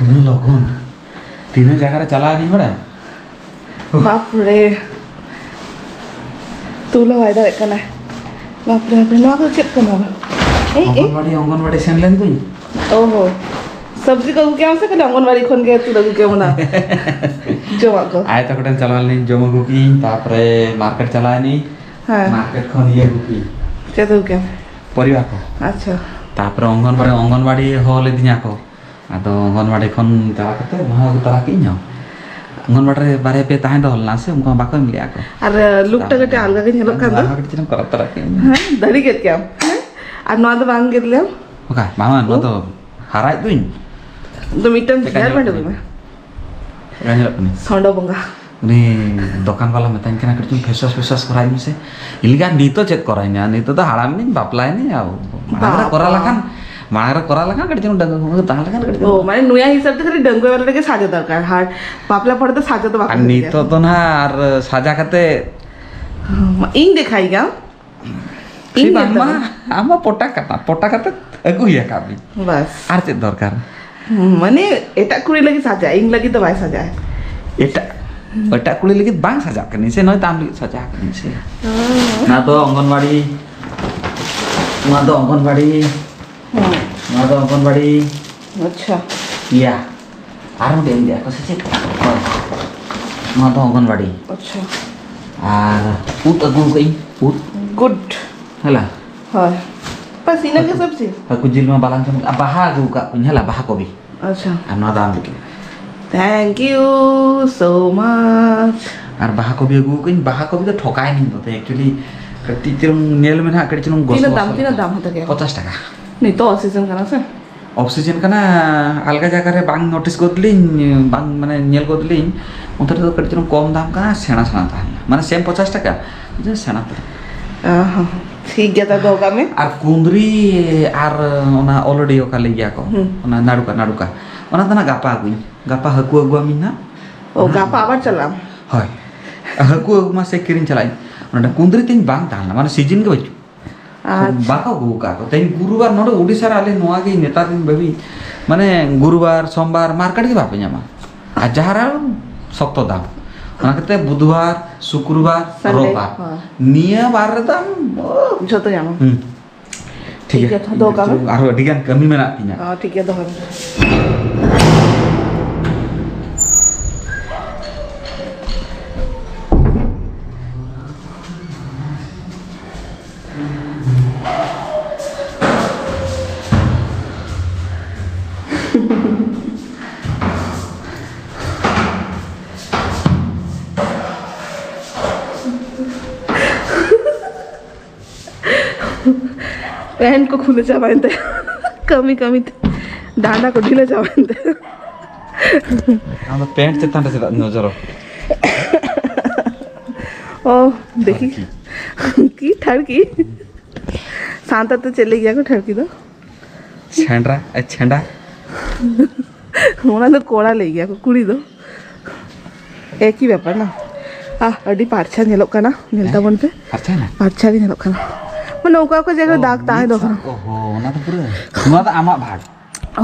ᱩᱱᱟᱹᱜ ᱞᱚᱜᱚᱱ? ᱛᱤᱱᱟᱹᱜ ᱡᱟᱭᱜᱟ ᱨᱮ ᱪᱟᱞᱟᱣ ᱮᱱᱟᱹᱧ ᱵᱟᱲᱟᱭ? ᱵᱟᱯ ᱨᱮ, ᱛᱩᱞᱟᱹ ᱵᱟᱭ ᱫᱟᱲᱮᱭᱟᱜ ᱠᱟᱱᱟ᱾ ᱵᱟᱯ ᱨᱮ, ᱵᱟᱯ ᱨᱮ, ᱱᱚᱣᱟ ᱠᱚ ᱪᱮᱫ ᱠᱟᱱᱟ? ᱮᱭ, ᱮᱭ᱾ ᱚᱝᱜᱚᱱᱣᱟᱲᱤ, ᱚᱝᱜᱚᱱᱣᱟᱲᱤ ᱥᱮᱱ ᱞᱮᱱ ᱫᱩᱧ᱾ ᱚ ᱦᱚ᱾ ᱥᱚᱵᱽᱡᱤ ᱠᱚ ᱟᱹᱜᱩ ᱠᱮᱜ ᱟᱢ ᱥᱮ ᱠᱷᱟᱹᱞᱤ ᱚᱝᱜᱚᱱᱣᱟᱲᱤ ᱠᱷᱚᱱ ᱜᱮ ᱛᱩᱞᱟᱹ ᱟᱹᱜᱩ ᱠᱮᱜ ᱟᱢ ᱚᱱᱟ ᱡᱚᱢᱟᱜ ᱠᱚ? ᱟᱭ ᱛᱟᱠᱚ ᱴᱷᱮᱱ ᱪᱟᱞᱟᱣ ᱞᱮᱱᱟᱹᱧ, ᱡᱚᱢ ᱟᱹᱜᱩ ᱠᱮᱜ ᱟᱹᱧ, ᱛᱟᱨᱯᱚᱨᱮ ᱢᱟᱨᱠᱮᱴ ᱪᱟᱞᱟᱣ ᱮᱱᱟᱹᱧ, ᱦᱮᱸ᱾ ᱢᱟᱨᱠᱮᱴ ᱠᱷᱚᱱ ᱤᱭᱟᱹ ᱟᱹᱜᱩ ᱠᱮᱜ ᱟᱹᱧ᱾ ᱪᱮᱫ ᱟᱹᱜᱩ ᱠᱮᱜ ᱟᱢ? ᱯᱚᱨᱤᱵᱟ ᱠᱚ᱾ ᱟᱪᱪᱷᱟ᱾ ᱛᱟᱨᱯᱚᱨᱮ ᱚᱝᱜᱚᱱᱣᱟᱲᱤ, ᱚᱝᱜᱚᱱᱣᱟᱲᱤ ᱦᱚᱦᱚ ᱞᱤᱫᱤᱧᱟ ᱠᱚ᱾ ᱟᱫᱚ ᱚᱝᱜᱚᱱᱣᱟᱲᱤ ᱠᱷᱚᱱ ᱪᱟᱞᱟᱣ ᱠᱟᱛᱮ ᱱᱚᱣᱟ ᱟᱹᱜᱩ ᱛᱚᱨᱟ ᱠᱮᱜ ᱤᱧ ᱦᱚᱸ᱾ ᱚᱝᱜᱚᱱᱣᱟᱲᱤ ᱨᱮ ᱵᱟᱨᱭᱟ ᱯᱮᱭᱟ ᱛᱟᱦᱮᱸ ᱫᱚᱦᱚ ᱞᱮᱱᱟ ᱥᱮ, ᱩᱱᱠᱩ ᱦᱚᱸ ᱵᱟᱠᱚ ᱮᱢ ᱞᱮᱜᱼᱟ ᱠᱚ᱾ ᱟᱨ ᱞᱩᱠ ᱴᱟ ᱠᱟᱹᱴᱤᱡ ᱟᱞᱜᱟ ᱜᱤᱧ ᱧᱮᱞᱚᱜ ᱠᱟᱱ ᱫᱚ᱾ ᱱᱚᱣᱟ ᱦᱚᱸ ᱠᱟᱹᱴᱤᱡ ᱪᱩᱞᱩᱝ ᱠᱚᱨᱟᱣ ᱛᱚᱨᱟ ᱠᱮᱜ ᱤᱧ᱾ ᱦᱮᱸ, ᱫᱟᱲᱮ ᱠᱮᱫ ᱜᱮᱭᱟᱢ᱾ ᱦᱮᱸ? ᱟᱨ ᱱᱚᱣᱟ ᱫᱚ ᱵᱟᱝ ᱜᱮᱫ ᱞᱮᱢ? ᱚᱠᱟ? ᱢᱟᱢᱟ, ᱱᱚᱣᱟ ᱫᱚ ᱦᱟᱨᱟᱭᱮᱫ ᱫᱩᱧ᱾ ᱫᱚ ᱢᱤᱫᱴᱟᱝ ᱪᱮᱫ ᱞᱮᱠᱟ ᱦᱮᱭᱟᱨ ᱧᱮᱞᱚᱜ ᱵᱮᱱᱰ ᱟᱹᱜᱩᱭ ᱠᱟᱹᱱᱟᱹᱧ? ᱢᱮ᱾ ᱪᱮᱫ ᱞᱮᱠᱟ ᱧᱮᱞᱚᱜ ᱠᱟᱹᱱᱟᱹᱧ? ᱥᱚᱸᱰᱚ ᱵᱚᱸᱜᱟ᱾ ᱩᱱᱤ ᱫᱚᱠᱟᱱ ᱵᱟᱞᱟ ᱢᱮᱛᱟᱧ ᱠᱟᱱᱟ, "ᱠᱟᱹᱴᱤᱡ ᱪᱩᱞᱩᱝ ᱯᱷᱮᱥ ᱣᱟᱥ, ᱯᱷᱮᱥ ᱣᱟᱥ ᱠᱚᱨᱟᱣ ᱤᱧ ᱢᱮᱥᱮ᱾" ᱤᱧ ᱞᱟᱹᱭ ᱠᱮᱫᱟ, "ᱱᱤᱛᱚᱜ ᱪᱮᱫ ᱠᱚᱨᱟᱣ ᱤᱧᱟ? ᱱᱤᱛᱚᱜ ᱫᱚ ᱦᱟᱲᱟᱢ ᱤᱧ, ᱵᱟᱯᱞᱟᱭᱮᱱᱟᱹᱧ, ᱟᱨ ᱢᱟᱲᱟᱝ ᱨᱮ ᱠᱚᱨᱟᱣ ᱵᱟᱵᱟ᱾ ᱞᱮᱠᱷᱟᱱ, ᱢᱟᱲᱟᱝ ᱨᱮ ᱠᱚᱨᱟᱣ ᱞᱮᱠᱷᱟᱱ ᱠᱟᱹᱴᱤᱡ ᱪᱩᱞᱩᱝ ᱰᱟᱺᱜᱩᱣᱟᱹ ᱠᱚ ᱛᱟᱦᱮᱸ ᱞᱮᱠᱷᱟᱱ ᱠᱟᱹᱴᱤᱡ ᱚ, ᱪᱩᱞᱩᱝ" ᱢᱟᱱᱮ ᱱᱩᱭᱟ ᱦᱤᱥᱟᱹᱵ ᱛᱮ ᱠᱷᱟᱹᱞᱤ ᱰᱟᱺᱜᱩᱣᱟᱹ ᱵᱮᱞᱟ ᱨᱮᱜᱮ ᱥᱟᱡᱟ ᱫᱚᱨᱠᱟᱨ, ᱟᱨ ᱵᱟᱯᱞᱟ ᱯᱚᱨᱮ ᱫᱚ ᱥᱟᱡᱟ ᱫᱚ ᱵᱟᱠᱚ ᱟᱨ ᱞᱟᱹᱭᱟ᱾ ᱱᱤᱛᱚᱜ ᱫᱚ ᱱᱟᱦᱟᱜ ᱟᱨ ᱥᱟᱡᱟ ᱠᱟᱛᱮ ᱤᱧ ᱫᱮᱠᱷᱟᱭ ᱜᱮᱭᱟ᱾ ᱥᱮ ᱤᱧ ᱵᱟᱝ ᱧᱮᱞ ᱢᱟ, ᱛᱟᱢᱟ᱾ ᱟᱢ ᱢᱟ ᱯᱚᱴᱟ ᱠᱟᱱᱟ, ᱯᱚᱴᱟ ᱠᱟᱛᱮ ᱟᱹᱜᱩ ᱦᱩᱭ ᱟᱠᱟᱫ ᱢᱮ᱾ ᱵᱟᱥ᱾ ᱟᱨ ᱪᱮᱫ ᱫᱚᱨᱠᱟᱨ? ᱦᱩᱸ, ᱢᱟᱱᱮ ᱮᱴᱟᱜ ᱠᱩᱲᱤ ᱞᱟᱹᱜᱤᱫ ᱥᱟᱡᱟᱜᱼᱟ, ᱤᱧ ᱞᱟᱹᱜᱤᱫ ᱫᱚ ᱵᱟᱭ ᱥᱟᱡᱟᱜᱼᱟ᱾ ᱮᱴᱟᱜ, ᱮᱴᱟᱜ ᱠᱩᱲᱤ ᱞᱟᱹᱜᱤᱫ ᱵᱟᱝ ᱥᱟᱡᱟᱜ ᱠᱟᱹᱱᱟᱹᱧ ᱥᱮ, ᱱᱚᱜᱼᱚᱭ ᱛᱚ ᱟᱢ ᱞᱟᱹᱜᱤᱫ ᱥᱟᱡᱟᱣ ᱠᱟᱹᱱᱟᱹᱧ ᱥᱮ᱾ ᱦᱩᱸ᱾ ᱱᱚᱣᱟ ᱫᱚ ᱚᱝᱜᱚᱱᱣᱟᱲᱤ, ᱱᱚᱣᱟ ᱫᱚ ᱚᱝᱜᱚᱱᱣᱟᱲᱤ, ᱦᱩᱸ᱾ ᱱᱚᱣᱟ ᱫᱚ ᱚᱝᱜᱚᱱᱣᱟᱲᱤ᱾ ᱟᱪᱪᱷᱟ᱾ ᱤᱭᱟ, ᱟᱨ ᱢᱤᱫᱴᱮᱡ ᱮᱢ ᱤᱫᱤᱭᱟ ᱠᱚ ᱥᱮ ᱪᱮᱫ? ᱦᱳᱭ᱾ ᱱᱚᱣᱟ ᱫᱚ ᱚᱝᱜᱚᱱᱣᱟᱲᱤ᱾ ᱟᱪᱪᱷᱟ᱾ ᱟᱨ ᱩᱫ ᱟᱹᱜᱩ ᱠᱟᱜ ᱟᱹᱧ, ᱩᱫ᱾ ᱜᱩᱰ᱾ ᱦᱮᱞᱟ᱾ ᱦᱳᱭ᱾ ᱵᱟᱥ, ᱤᱱᱟᱹ ᱜᱮ ᱥᱚᱵᱽᱡᱤ? ᱦᱟᱹᱠᱩ ᱡᱤᱞ ᱢᱟ ᱵᱟᱞᱟᱝ ᱡᱚᱢ, ᱟᱨ ᱵᱟᱦᱟ ᱟᱹᱜᱩ ᱟᱠᱟᱫ ᱠᱚᱣᱟᱧ, ᱦᱮᱞᱟ, ᱵᱟᱦᱟ ᱠᱚᱵᱤ᱾ ᱟᱪᱪᱷᱟ᱾ ᱟᱨ ᱱᱚᱣᱟ ᱫᱚ ᱟᱢ ᱞᱟᱹᱜᱤᱫ᱾ Thank you so much᱾ ᱟᱨ ᱵᱟᱦᱟ ᱠᱚᱵᱤ ᱟᱹᱜᱩ ᱟᱠᱟᱫᱟᱹᱧ, ᱵᱟᱦᱟ ᱠᱚᱵᱤ ᱫᱚ ᱴᱷᱚᱠᱟᱭ ᱱᱤᱧ ᱫᱚ, actually ᱠᱟᱹᱴᱤᱡ ᱪᱩᱞᱩᱝ ᱧᱮᱞ ᱢᱮ ᱱᱟᱦᱟᱜ, ᱠᱟᱹᱴᱤᱡ ᱪᱩᱞᱩᱝ ᱜᱚᱥᱚ ᱛᱤᱱᱟᱹᱜ ᱫᱟᱢ, ᱜᱚᱥᱚ ᱛᱤᱱᱟᱹᱜ ᱞᱮᱠᱟ᱾ ᱫᱟᱢ ᱦᱟᱛᱟᱣ ᱠᱮᱜᱼᱟ? ᱯᱚᱧᱪᱟᱥ ᱴᱟᱠᱟ᱾ ᱱᱤᱛᱚᱜ off season ᱠᱟᱱᱟ ᱥᱮ? Off season ᱠᱟᱱᱟ, ᱟᱞᱜᱟ ᱡᱟᱭᱜᱟ ᱨᱮ ᱵᱟᱝ notice ᱜᱚᱫ ᱞᱤᱧ, ᱵᱟᱝ ᱢᱟᱱᱮ ᱧᱮᱞ ᱜᱚᱫ ᱞᱤᱧ, ᱚᱱᱛᱮ ᱨᱮᱫᱚ ᱠᱟᱹᱴᱤᱡ ᱪᱩᱞᱩᱝ ᱠᱚᱢ ᱫᱟᱢ ᱠᱟᱱᱟ, ᱥᱮᱬᱟ ᱥᱮᱬᱟ ᱛᱟᱦᱮᱸ ᱞᱮᱱᱟ, ᱢᱟᱱᱮ same ᱯᱚᱧᱪᱟᱥ ᱴᱟᱠᱟ, ᱡᱮ ᱥᱮᱬᱟ ᱛᱟᱦᱮᱸ᱾ ᱚ ᱦᱚᱸ, ᱴᱷᱤᱠ ᱜᱮᱭᱟ, ᱛᱟᱦᱞᱮ ᱫᱚᱦᱚ ᱠᱟᱜ ᱢᱮ᱾ ᱟᱨ ᱠᱩᱸᱫᱽᱨᱤ ᱟᱨ ᱚᱱᱟ ᱚᱞᱚᱰᱤ ᱚᱠᱟ ᱞᱟᱹᱭ ᱜᱮᱭᱟ ᱠᱚ, ᱦᱩᱸ᱾ ᱚᱱᱟ ᱱᱟᱲᱩᱠᱟ, ᱱᱟᱲᱩᱠᱟ, ᱚᱱᱟ ᱫᱚ ᱱᱟᱜ ᱜᱟᱯᱟ ᱟᱹᱜᱩᱧ, ᱜᱟᱯᱟ ᱦᱟᱹᱠᱩ ᱟᱹᱜᱩᱣᱟᱢᱤᱧ ᱱᱟᱜ᱾ ᱚ, ᱦᱮᱸ᱾ ᱜᱟᱯᱟ ᱟᱵᱟᱨ ᱪᱟᱞᱟᱜ ᱟᱢ? ᱦᱳᱭ, ᱦᱟᱹᱠᱩ ᱟᱹᱜᱩ ᱢᱟ ᱥᱮ ᱠᱤᱨᱤᱧ ᱪᱟᱞᱟᱜ ᱟᱹᱧ, ᱱᱚᱰᱮ ᱠᱩᱸᱫᱽᱨᱤ ᱛᱤᱧ ᱵᱟᱝ ᱛᱟᱦᱮᱸ ᱞᱮᱱᱟ, ᱢᱟᱱᱮ season ᱜᱮ ᱵᱟᱹᱪᱩᱜ᱾ ᱟᱪᱪᱷᱟ᱾ ᱵᱟᱠᱚ ᱟᱹᱜᱩ ᱟᱠᱟᱫ ᱠᱚ᱾ ᱛᱮᱦᱮᱧ ᱜᱩᱨᱩᱵᱟᱨ ᱱᱚᱰᱮ ᱳᱰᱤᱥᱟ ᱨᱮ ᱟᱞᱮ ᱱᱚᱣᱟ ᱜᱮ ᱱᱮᱛᱟᱨ ᱫᱤᱱ ᱵᱷᱟᱹᱵᱤ, ᱢᱟᱱᱮ ᱜᱩᱨᱩᱵᱟᱨ, ᱥᱳᱢᱵᱟᱨ market ᱜᱮ ᱵᱟᱯᱮ ᱧᱟᱢᱟ᱾ ᱟᱨ ᱡᱟᱦᱟᱸ ᱨᱮ ᱥᱚᱠᱛᱚ ᱫᱟᱢ᱾ ᱚᱱᱟ ᱠᱷᱟᱹᱛᱤᱨ ᱵᱩᱫᱷᱵᱟᱨ, ᱥᱩᱠᱨᱵᱟᱨ, Sunday, ᱨᱳᱵᱵᱟᱨ᱾ ᱦᱳᱭ᱾ ᱱᱤᱭᱟᱹ ᱵᱟᱨ ᱨᱮᱫᱚ ᱟᱢ, ᱳ᱾ ᱡᱷᱚᱛᱚ ᱧᱟᱢᱟ᱾ ᱦᱩᱸ᱾ ᱴᱷᱤᱠ ᱴᱷᱤᱠ ᱜᱮᱭᱟ, ᱜᱮᱭᱟ, ᱛᱚ ᱫᱚᱦᱚ ᱠᱟᱜ ᱢᱮ᱾ ᱟᱨᱦᱚᱸ ᱟᱹᱰᱤ ᱜᱟᱱ ᱠᱟᱹᱢᱤ ᱢᱮᱱᱟᱜ ᱛᱤᱧᱟ᱾ ᱚ, ᱴᱷᱤᱠ ᱜᱮᱭᱟ, ᱫᱚᱦᱚᱭ ᱢᱮ᱾ ᱯᱮᱱᱴ ᱠᱚ ᱠᱷᱩᱞᱟᱹ ᱪᱟᱵᱟᱭᱮᱱ ᱛᱟᱭᱟ᱾ ᱠᱟᱹᱢᱤ ᱠᱟᱹᱢᱤ ᱛᱮ ᱰᱟᱸᱰᱟ ᱠᱚ ᱰᱷᱤᱞᱟᱹ ᱪᱟᱵᱟᱭᱮᱱ ᱛᱟᱭᱟ᱾ ᱟᱢ ᱫᱚ ᱯᱮᱱᱴ ᱪᱮᱛᱟᱱ ᱨᱮ ᱪᱮᱫᱟᱜ ᱱᱚᱡᱚᱨᱚᱜ? ᱚ, ᱫᱮᱠᱷᱤ᱾ ᱴᱷᱟᱲᱠᱤ᱾ ᱠᱤ ᱴᱷᱟᱲᱠᱤ? ᱥᱟᱱᱛᱟᱲ ᱛᱮ ᱪᱮᱫ ᱞᱟᱹᱭ ᱜᱮᱭᱟ ᱠᱚ ᱴᱷᱟᱲᱠᱤ ᱫᱚ? ᱪᱷᱮᱸᱰᱟ, ᱮ, ᱪᱷᱮᱸᱰᱟ᱾ ᱚᱱᱟ ᱫᱚ ᱠᱚᱲᱟ ᱞᱟᱹᱭ ᱜᱮᱭᱟ ᱠᱚ, ᱠᱩᱲᱤ ᱫᱚ᱾ ᱮᱠᱤ ᱵᱮᱯᱟᱨ ᱱᱟ᱾ ᱟᱦ, ᱟᱹᱰᱤ ᱯᱟᱨᱪᱷᱟ ᱧᱮᱞᱚᱜ ᱠᱟᱱᱟ, ᱧᱮᱞ ᱦᱮᱸ? ᱛᱟᱵᱚᱱ ᱯᱮ᱾ ᱯᱟᱨᱪᱷᱟ ᱱᱟ? ᱯᱟᱨᱪᱷᱟ ᱜᱮ ᱧᱮᱞᱚᱜ ᱠᱟᱱᱟ᱾ ᱢᱟᱱᱮ ᱚᱠᱟ ᱚᱠᱟ ᱡᱟᱭᱜᱟ ᱨᱮ ᱚ, ᱫᱟᱜᱽ ᱛᱟᱦᱮᱸ ᱢᱤᱫ ᱫᱚ ᱥᱟ-, ᱠᱟᱱᱟ᱾ ᱚᱦᱚ, ᱚᱱᱟ ᱫᱚ ᱯᱩᱨᱟᱹ, ᱱᱚᱣᱟ ᱫᱚ ᱟᱢᱟᱜ ᱵᱷᱟᱜᱽ᱾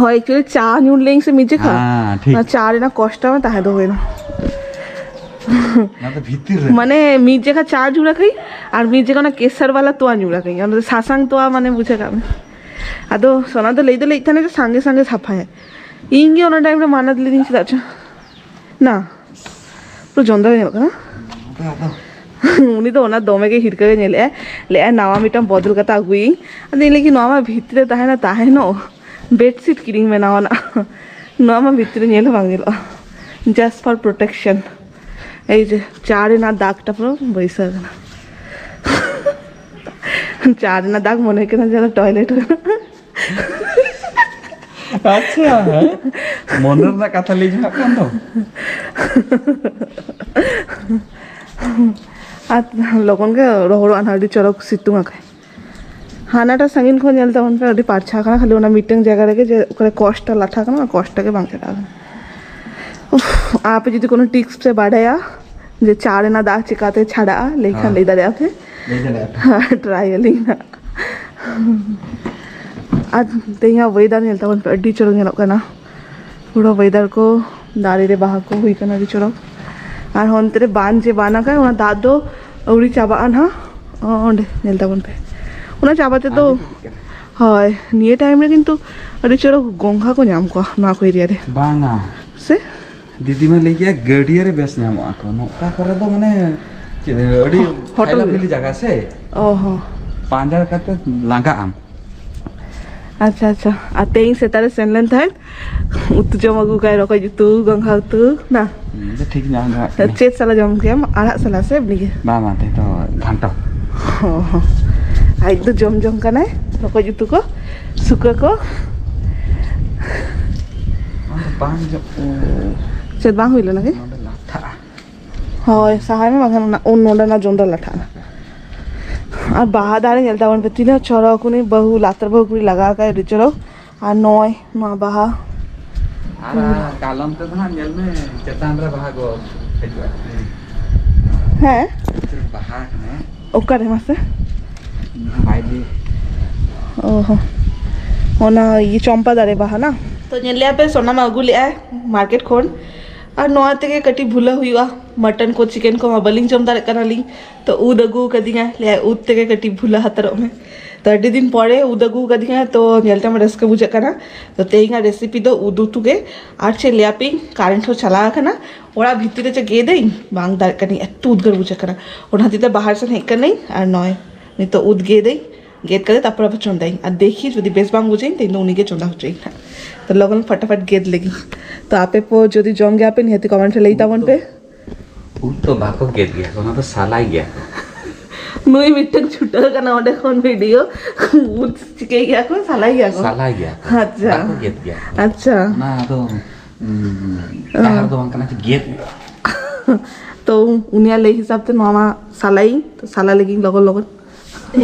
ᱦᱳᱭ, actually ᱪᱟ ᱧᱩ ᱞᱮᱱ ᱥᱮ ᱢᱤᱫ ᱡᱚᱠᱷᱟ᱾ ᱦᱮᱸ, ᱴᱷᱤᱠ᱾ ᱚᱱᱟ ᱪᱟ ᱨᱮᱱᱟᱜ ᱠᱚᱥᱴᱚ ᱢᱟ ᱛᱟᱦᱮᱸ ᱫᱚ ᱦᱩᱭᱱᱟ᱾ ᱚᱱᱟ ᱫᱚ ᱵᱷᱤᱛᱤᱨ ᱨᱮ᱾ ᱢᱟᱱᱮ ᱢᱤᱫ ᱡᱚᱠᱷᱟ ᱪᱟ ᱧᱩ ᱨᱟᱠᱷᱟᱹᱧ ᱟᱨ ᱢᱤᱫ ᱡᱚᱠᱷᱟ ᱚᱱᱟ ᱠᱮᱥᱟᱨ ᱵᱟᱞᱟ ᱛᱚᱣᱟ ᱧᱩ ᱨᱟᱠᱷᱟᱹᱧ᱾ ᱚᱱᱟ ᱫᱚ ᱥᱟᱥᱟᱝ ᱛᱚᱣᱟ, ᱢᱟᱱᱮ ᱵᱩᱡᱷᱟᱹᱣ ᱠᱟᱜ ᱢᱮ᱾ ᱟᱫᱚ ᱥᱳᱱᱟ ᱫᱚ ᱞᱟᱹᱭ ᱫᱚ ᱞᱟᱹᱭᱮᱫ ᱛᱟᱦᱮᱱᱟ ᱡᱮ ᱥᱟᱸᱜᱮ ᱥᱟᱸᱜᱮ ᱥᱟᱯᱷᱟᱭᱟ᱾ ᱤᱧ ᱜᱮ ᱚᱱᱟ time ᱨᱮ ᱢᱟᱱᱟ ᱞᱤᱫᱤᱧ ᱪᱮᱫᱟᱜ ᱪᱚ᱾ ᱱᱟ, ᱯᱩᱨᱟᱹ ᱡᱚᱱᱰᱨᱟ ᱜᱮ ᱧᱮᱞᱚᱜ ᱠᱟᱱᱟ᱾ ᱟᱫᱚ, ᱟᱫᱚ᱾ ᱩᱱᱤ ᱫᱚ ᱚᱱᱟ ᱫᱚᱢᱮ ᱜᱮ ᱦᱤᱨᱠᱟᱹ ᱜᱮ ᱧᱮᱞᱮᱫᱼᱟᱭ᱾ ᱞᱟᱹᱭᱮᱫᱼᱟᱭ, "ᱱᱟᱣᱟ ᱢᱤᱫᱴᱟᱝ ᱵᱚᱫᱚᱞ ᱠᱟᱛᱮ ᱟᱹᱜᱩᱭᱟᱹᱧ᱾" ᱟᱫᱚ ᱤᱧ ᱞᱟᱹᱭ ᱠᱮᱫ, "ᱱᱚᱣᱟ ᱢᱟ ᱵᱷᱤᱛᱨᱤ ᱨᱮ ᱛᱟᱦᱮᱱᱟ, ᱛᱟᱦᱮᱱᱚᱜ᱾ ᱵᱮᱰᱥᱤᱴ ᱠᱤᱨᱤᱧ ᱢᱮ ᱱᱟᱣᱟᱱᱟᱜ, ᱱᱚᱣᱟ ᱢᱟ ᱵᱷᱤᱛᱨᱤ ᱨᱮ ᱧᱮᱞ ᱦᱚᱸ ᱵᱟᱝ ᱧᱮᱞᱚᱜᱼᱟ, just for protection᱾" ᱮᱭ ᱡᱮ ᱪᱟ ᱨᱮᱱᱟᱜ ᱫᱟᱜᱽ ᱴᱟ ᱯᱩᱨᱟᱹ ᱵᱟᱹᱭᱥᱟᱹᱣ ᱠᱟᱱᱟ᱾ ᱪᱟ ᱨᱮᱱᱟᱜ ᱫᱟᱜᱽ ᱢᱚᱱᱮ ᱦᱩᱭᱩᱜ ᱠᱟᱱᱟ ᱡᱮᱱᱚ ᱴᱚᱭᱞᱮᱴ ᱠᱟᱱᱟ᱾ ᱟᱪᱪᱷᱟ, ᱦᱮᱸ, ᱢᱚᱱᱮ ᱨᱮᱱᱟᱜ ᱠᱟᱛᱷᱟ ᱞᱟᱹᱭ ᱡᱚᱝᱟᱜ ᱠᱟᱱ ᱫᱚ᱾ ᱟᱨ ᱞᱚᱜᱚᱱ ᱜᱮ ᱨᱚᱦᱚᱲᱚᱜᱼᱟ ᱱᱟᱦᱟᱜ, ᱟᱹᱰᱤ ᱪᱚᱨᱚᱠ ᱥᱤᱛᱩᱝ ᱟᱠᱟᱭ᱾ ᱦᱟᱱᱟᱴᱟ ᱥᱟᱺᱜᱤᱧ ᱠᱷᱚᱱ ᱧᱮᱞ ᱛᱟᱵᱚᱱ ᱯᱮ, ᱟᱹᱰᱤ ᱯᱟᱨᱪᱷᱟ ᱠᱟᱱᱟ, ᱠᱷᱟᱹᱞᱤ ᱚᱱᱟ ᱢᱤᱫᱴᱟᱝ ᱡᱟᱭᱜᱟ ᱨᱮᱜᱮ ᱡᱮ ᱚᱠᱟᱨᱮ ᱠᱚᱥᱴ ᱞᱟᱴᱷᱟ ᱠᱟᱱᱟ, ᱚᱱᱟ ᱠᱚᱥᱴ ᱜᱮ ᱵᱟᱝ ᱪᱟᱞᱟᱜ ᱠᱟᱱᱟ᱾ ᱩᱯᱷ, ᱟᱯᱮ ᱡᱩᱫᱤ ᱠᱳᱱᱳ ᱴᱤᱯᱥ ᱯᱮ ᱵᱟᱰᱟᱭᱟ ᱡᱮ ᱪᱟ ᱨᱮᱱᱟᱜ ᱫᱟᱜ ᱪᱤᱠᱟᱛᱮ ᱪᱷᱟᱰᱟᱜᱼᱟ, ᱞᱟᱹᱭ ᱠᱷᱟᱱ ᱦᱮᱸ᱾ ᱞᱟᱹᱭ ᱫᱟᱲᱮᱭᱟᱜᱼᱟ ᱯᱮ᱾ ᱞᱟᱹᱭ ᱫᱟᱲᱮᱭᱟᱜᱼᱟ ᱯᱮ᱾ ᱴᱨᱟᱭ ᱟᱹᱞᱤᱧ ᱦᱟᱸᱜ᱾ ᱟᱨ ᱛᱮᱦᱮᱧᱟᱜ ᱣᱮᱫᱟᱨ ᱧᱮᱞ ᱛᱟᱵᱚᱱ ᱯᱮ, ᱟᱹᱰᱤ ᱪᱚᱨᱚᱠ ᱧᱮᱞᱚᱜ ᱠᱟᱱᱟ᱾ ᱯᱩᱨᱟᱹ ᱣᱮᱫᱟᱨ ᱠᱚ, ᱫᱟᱨᱮ ᱨᱮ ᱵᱟᱦᱟ ᱠᱚ ᱦᱩᱭ ᱠᱟᱱᱟ, ᱟᱹᱰᱤ ᱪᱚᱨᱚᱠ᱾ ᱟᱨ ᱦᱚᱱᱛᱮ ᱨᱮ ᱵᱟᱱ ᱡᱮ ᱵᱟᱱ ᱟᱠᱟᱱ, ᱚᱱᱟ ᱫᱟᱜ ᱫᱚ ᱟᱹᱣᱨᱤ ᱪᱟᱵᱟᱜᱼᱟ ᱱᱟᱦᱟᱜ᱾ ᱚᱸᱰᱮ ᱧᱮᱞ ᱛᱟᱵᱚᱱ ᱯᱮ, ᱚᱱᱟ ᱪᱟᱵᱟ ᱛᱮᱫᱚ᱾ ᱟᱸᱡᱮᱫ ᱤᱫᱤᱜ ᱠᱟᱱᱟ᱾ ᱦᱳᱭ, ᱱᱤᱭᱟᱹ ᱴᱟᱭᱤᱢ ᱨᱮ ᱠᱤᱱᱛᱩ ᱟᱹᱰᱤ ᱪᱚᱨᱚᱠ ᱜᱚᱝᱜᱷᱟ ᱠᱚ ᱧᱟᱢ ᱠᱚᱣᱟ ᱱᱚᱣᱟ ᱠᱚ ᱮᱨᱤᱭᱟ ᱨᱮ᱾ ᱵᱟᱝᱟ᱾ ᱥᱮ? ᱫᱤᱫᱤ ᱢᱟ ᱞᱟᱹᱭ ᱠᱮᱜᱼᱟ, ᱜᱟᱹᱰᱭᱟᱹ ᱨᱮ ᱵᱮᱥ ᱧᱟᱢᱚᱜ ᱟᱠᱚ᱾ ᱱᱚᱝᱠᱟ ᱠᱚᱨᱮ ᱫᱚ ᱢᱟᱱᱮ ᱪᱮᱫ, ᱟᱹᱰᱤ ᱦᱚᱴᱚ ᱯᱷᱟᱭᱞᱟ ᱜᱮ᱾ ᱯᱷᱤᱞᱤ ᱡᱟᱭᱜᱟ ᱥᱮ᱾ ᱚ ᱦᱚᱸ᱾ ᱯᱟᱸᱡᱟ ᱠᱟᱛᱮ ᱞᱟᱸᱜᱟᱜ ᱟᱢ᱾ ᱟᱪᱪᱷᱟ, ᱟᱪᱪᱷᱟ᱾ ᱟᱨ ᱛᱮᱦᱮᱧ ᱥᱮᱛᱟᱜ ᱨᱮ ᱥᱮᱱ ᱞᱮᱱ ᱛᱟᱦᱮᱸᱫ, ᱩᱛᱩ ᱡᱚᱢ ᱟᱹᱜᱩ ᱠᱟᱭ, ᱨᱚᱠᱚᱡ ᱩᱛᱩ, ᱜᱚᱝᱜᱷᱟ ᱩᱛᱩ, ᱱᱟ? ᱦᱩᱸ, ᱤᱧ ᱫᱚ ᱴᱷᱤᱠ ᱧᱟᱢ ᱫᱚ ᱦᱟᱸᱜ ᱠᱟᱱᱟ᱾ ᱪᱮᱫ ᱥᱟᱞᱟ ᱡᱚᱢ ᱠᱮᱭᱟᱢ? ᱟᱲᱟᱜ ᱥᱟᱞᱟ ᱥᱮ ᱮᱢᱱᱤ ᱜᱮ? ᱵᱟᱝ, ᱵᱟᱝ, ᱛᱮᱦᱮᱧ ᱫᱚ ᱜᱷᱟᱱᱴᱟ᱾ ᱦᱚᱸ, ᱦᱚᱸ᱾ ᱟᱡ ᱫᱚ ᱡᱚᱢ ᱡᱚᱝ ᱠᱟᱱᱟᱭ, ᱨᱚᱠᱚᱡ ᱩᱛᱩ ᱠᱚ, ᱥᱩᱠᱟᱹ ᱠᱚ᱾ ᱟᱫᱚ ᱵᱟᱝ ᱡᱚᱢ᱾ ᱪᱮᱫ ᱵᱟᱝ ᱦᱩᱭ ᱞᱮᱱᱟ ᱠᱤ? ᱱᱚᱰᱮ ᱞᱟᱴᱷᱟᱜᱼᱟ᱾ ᱦᱳᱭ, ᱥᱟᱦᱟᱭ ᱢᱮ, ᱵᱟᱝᱠᱷᱟᱱ ᱚᱱᱟ, ᱩᱱ ᱱᱚᱰᱮᱱᱟᱜ ᱡᱚᱢ ᱫᱚ ᱞᱟᱴᱷᱟᱜᱼᱟ᱾ ᱟᱨ ᱵᱟᱦᱟ ᱫᱟᱨᱮ ᱧᱮᱞ ᱛᱟᱵᱚᱱ ᱯᱮ, ᱛᱤᱱᱟᱹᱜ ᱪᱚᱨᱚᱠ, ᱩᱱᱤ ᱵᱟᱹᱦᱩ, ᱞᱟᱛᱟᱨ ᱵᱟᱹᱦᱩ ᱠᱩᱲᱤ ᱞᱟᱜᱟᱣ ᱠᱟᱭ, ᱟᱹᱰᱤ ᱪᱚᱨᱚᱠ᱾ ᱟᱨ ᱱᱚᱜᱼᱚᱭ ᱱᱚᱣᱟ ᱵᱟᱦᱟ᱾ ᱟᱨ ᱠᱟᱞᱚᱢ ᱛᱮᱫᱚ ᱦᱟᱸᱜ ᱧᱮᱞ ᱢᱮ, ᱪᱮᱛᱟᱱ ᱨᱮ ᱵᱟᱦᱟ ᱠᱚ ᱦᱤᱡᱩᱜᱼᱟ᱾ ᱦᱮᱸ᱾ ᱵᱟᱦᱟ ᱠᱟᱱᱟ᱾ ᱚᱠᱟᱨᱮ ᱢᱟᱥᱮ? ᱵᱟᱭ ᱞᱟᱹᱭ᱾ ᱚ ᱦᱚᱸ᱾ ᱚᱱᱟ ᱤᱭᱟᱹ ᱪᱚᱢᱯᱟ ᱫᱟᱨᱮ ᱵᱟᱦᱟ ᱱᱟ? ᱛᱚ ᱧᱮᱞ ᱞᱮᱭᱟ ᱯᱮ, ᱥᱚᱱᱟᱢ ᱟᱹᱜᱩ ᱞᱮᱜᱼᱟᱭ ᱢᱟᱨᱠᱮᱴ ᱠᱷᱚᱱ᱾ ᱟᱨ ᱱᱚᱣᱟ ᱛᱮᱜᱮ ᱠᱟᱹᱴᱤᱡ ᱵᱷᱩᱞᱟᱹ ᱦᱩᱭᱩᱜᱼᱟ, ᱢᱟᱴᱚᱱ ᱠᱚ ᱪᱤᱠᱮᱱ ᱠᱚᱢᱟ ᱵᱟᱹᱞᱤᱧ ᱡᱚᱢ ᱫᱟᱲᱮᱭᱟᱜ ᱠᱟᱱᱟᱞᱤᱧ᱾ ᱛᱚ ᱩᱫ ᱟᱹᱜᱩ ᱟᱠᱟᱫᱤᱧᱟ, ᱞᱟᱹᱭᱟᱭ ᱩᱫ ᱛᱮᱜᱮ ᱠᱟᱹᱴᱤᱡ ᱵᱷᱩᱞᱟᱹ ᱦᱟᱛᱟᱨᱚᱜ ᱢᱮ᱾ ᱛᱚ ᱟᱹᱰᱤ ᱫᱤᱱ ᱯᱚᱨᱮ ᱩᱫ ᱟᱹᱜᱩ ᱟᱠᱟᱫᱤᱧᱟ, ᱛᱚ ᱧᱮᱞ ᱛᱮᱢᱟ ᱨᱟᱹᱥᱠᱟᱹ ᱵᱩᱡᱷᱟᱹᱜ ᱠᱟᱱᱟ᱾ ᱛᱚ ᱛᱮᱦᱮᱧᱟᱜ ᱨᱮᱥᱤᱯᱤ ᱫᱚ ᱩᱫ ᱩᱛᱩ ᱜᱮ᱾ ᱟᱨ ᱪᱮᱫ ᱞᱟᱹᱭᱟᱯᱮ, ᱠᱟᱨᱮᱱᱴ ᱦᱚᱸ ᱪᱟᱞᱟᱣ ᱟᱠᱟᱱᱟ, ᱚᱲᱟᱜ ᱵᱷᱤᱛᱤᱨ ᱨᱮ ᱪᱮᱫ ᱜᱮᱫᱟᱹᱧ, ᱵᱟᱝ ᱫᱟᱲᱮᱭᱟᱜ ᱠᱟᱹᱱᱟᱹᱧ, ᱮᱛᱚ ᱩᱫᱽᱜᱟᱹᱨ ᱵᱩᱡᱷᱟᱹᱜ ᱠᱟᱱᱟ᱾ ᱚᱱᱟ ᱦᱚᱛᱮᱡ ᱛᱮ ᱵᱟᱦᱟᱨ ᱥᱮᱱ ᱦᱮᱡ ᱠᱟᱹᱱᱟᱹᱧ᱾ ᱟᱨ ᱱᱚᱜᱼᱚᱭ ᱱᱤᱛᱚᱜ ᱩᱫ ᱜᱮᱫᱟᱹᱧ, ᱜᱮᱫ ᱠᱟᱛᱮ ᱛᱟᱨᱯᱚᱨ ᱟᱵᱟᱨ ᱪᱚᱸᱫᱟᱭᱟᱹᱧ᱾ ᱟᱨ ᱫᱮᱠᱷᱤ ᱡᱩᱫᱤ ᱵᱮᱥ ᱵᱟᱝ ᱵᱩᱡᱷᱟᱹᱧ, ᱛᱮᱦᱮᱧ ᱫᱚ ᱩᱱᱤᱜᱮ ᱪᱚᱸᱫᱟ ᱦᱚᱪᱚᱭᱟᱹᱧ ᱦᱟᱸᱜ᱾ ᱛᱚ ᱞᱚᱜᱚᱱ ᱯᱷᱟᱴᱟᱯᱷᱟᱴ ᱜᱮᱫ ᱞᱮᱜᱤᱧ᱾ ᱛᱚ ᱟᱯᱮ ᱯᱚ ᱡᱩᱫᱤ ᱡᱚᱢ ᱜᱮᱭᱟ ᱯᱮ, ᱱᱤᱦᱟᱹᱛ ᱠᱚᱢᱮᱱᱴ ᱨᱮ ᱞᱟᱹᱭ ᱛᱟᱵᱚᱱ ᱯᱮ᱾ ᱩᱫ ᱫᱚ ᱵᱟᱠᱚ ᱜᱮᱫ ᱜᱮᱭᱟ ᱠᱚ, ᱚᱱᱟ ᱫᱚ ᱥᱟᱞᱟᱭ ᱜᱮᱭᱟ ᱠᱚ᱾ ᱱᱩᱭ ᱢᱤᱫᱴᱟᱝ ᱪᱷᱩᱴᱟᱹᱣ ᱠᱟᱱᱟ ᱚᱸᱰᱮ ᱠᱷᱚᱱ ᱵᱷᱤᱰᱤᱭᱳ᱾ ᱩᱫ ᱪᱤᱠᱟᱹᱭ ᱜᱮᱭᱟ ᱠᱚ? ᱥᱟᱞᱟᱭ ᱜᱮᱭᱟ ᱠᱚ᱾ ᱥᱟᱞᱟᱭ ᱜᱮᱭᱟ ᱠᱚ᱾ ᱟᱪᱪᱷᱟ᱾ ᱵᱟᱠᱚ ᱜᱮᱫ ᱜᱮᱭᱟ᱾ ᱟᱪᱪᱷᱟ᱾ ᱚᱱᱟ ᱫᱚ, ᱩᱸ, ᱰᱟᱦᱟᱨ ᱫᱚ ᱵᱟᱝ ᱠᱟᱱᱟ ᱡᱮ ᱜᱮᱫ ᱦᱩᱭᱩᱜᱼᱟ᱾ ᱛᱚ ᱩᱱᱤᱭᱟᱜ ᱞᱟᱹᱭ ᱦᱤᱥᱟᱹᱵ ᱛᱮ ᱱᱚᱣᱟ ᱢᱟ ᱥᱟᱞᱟᱭ, ᱛᱚ ᱥᱟᱞᱟ ᱞᱟᱹᱜᱤᱫ ᱞᱚᱜᱚᱱ ᱞᱚᱜᱚᱱ᱾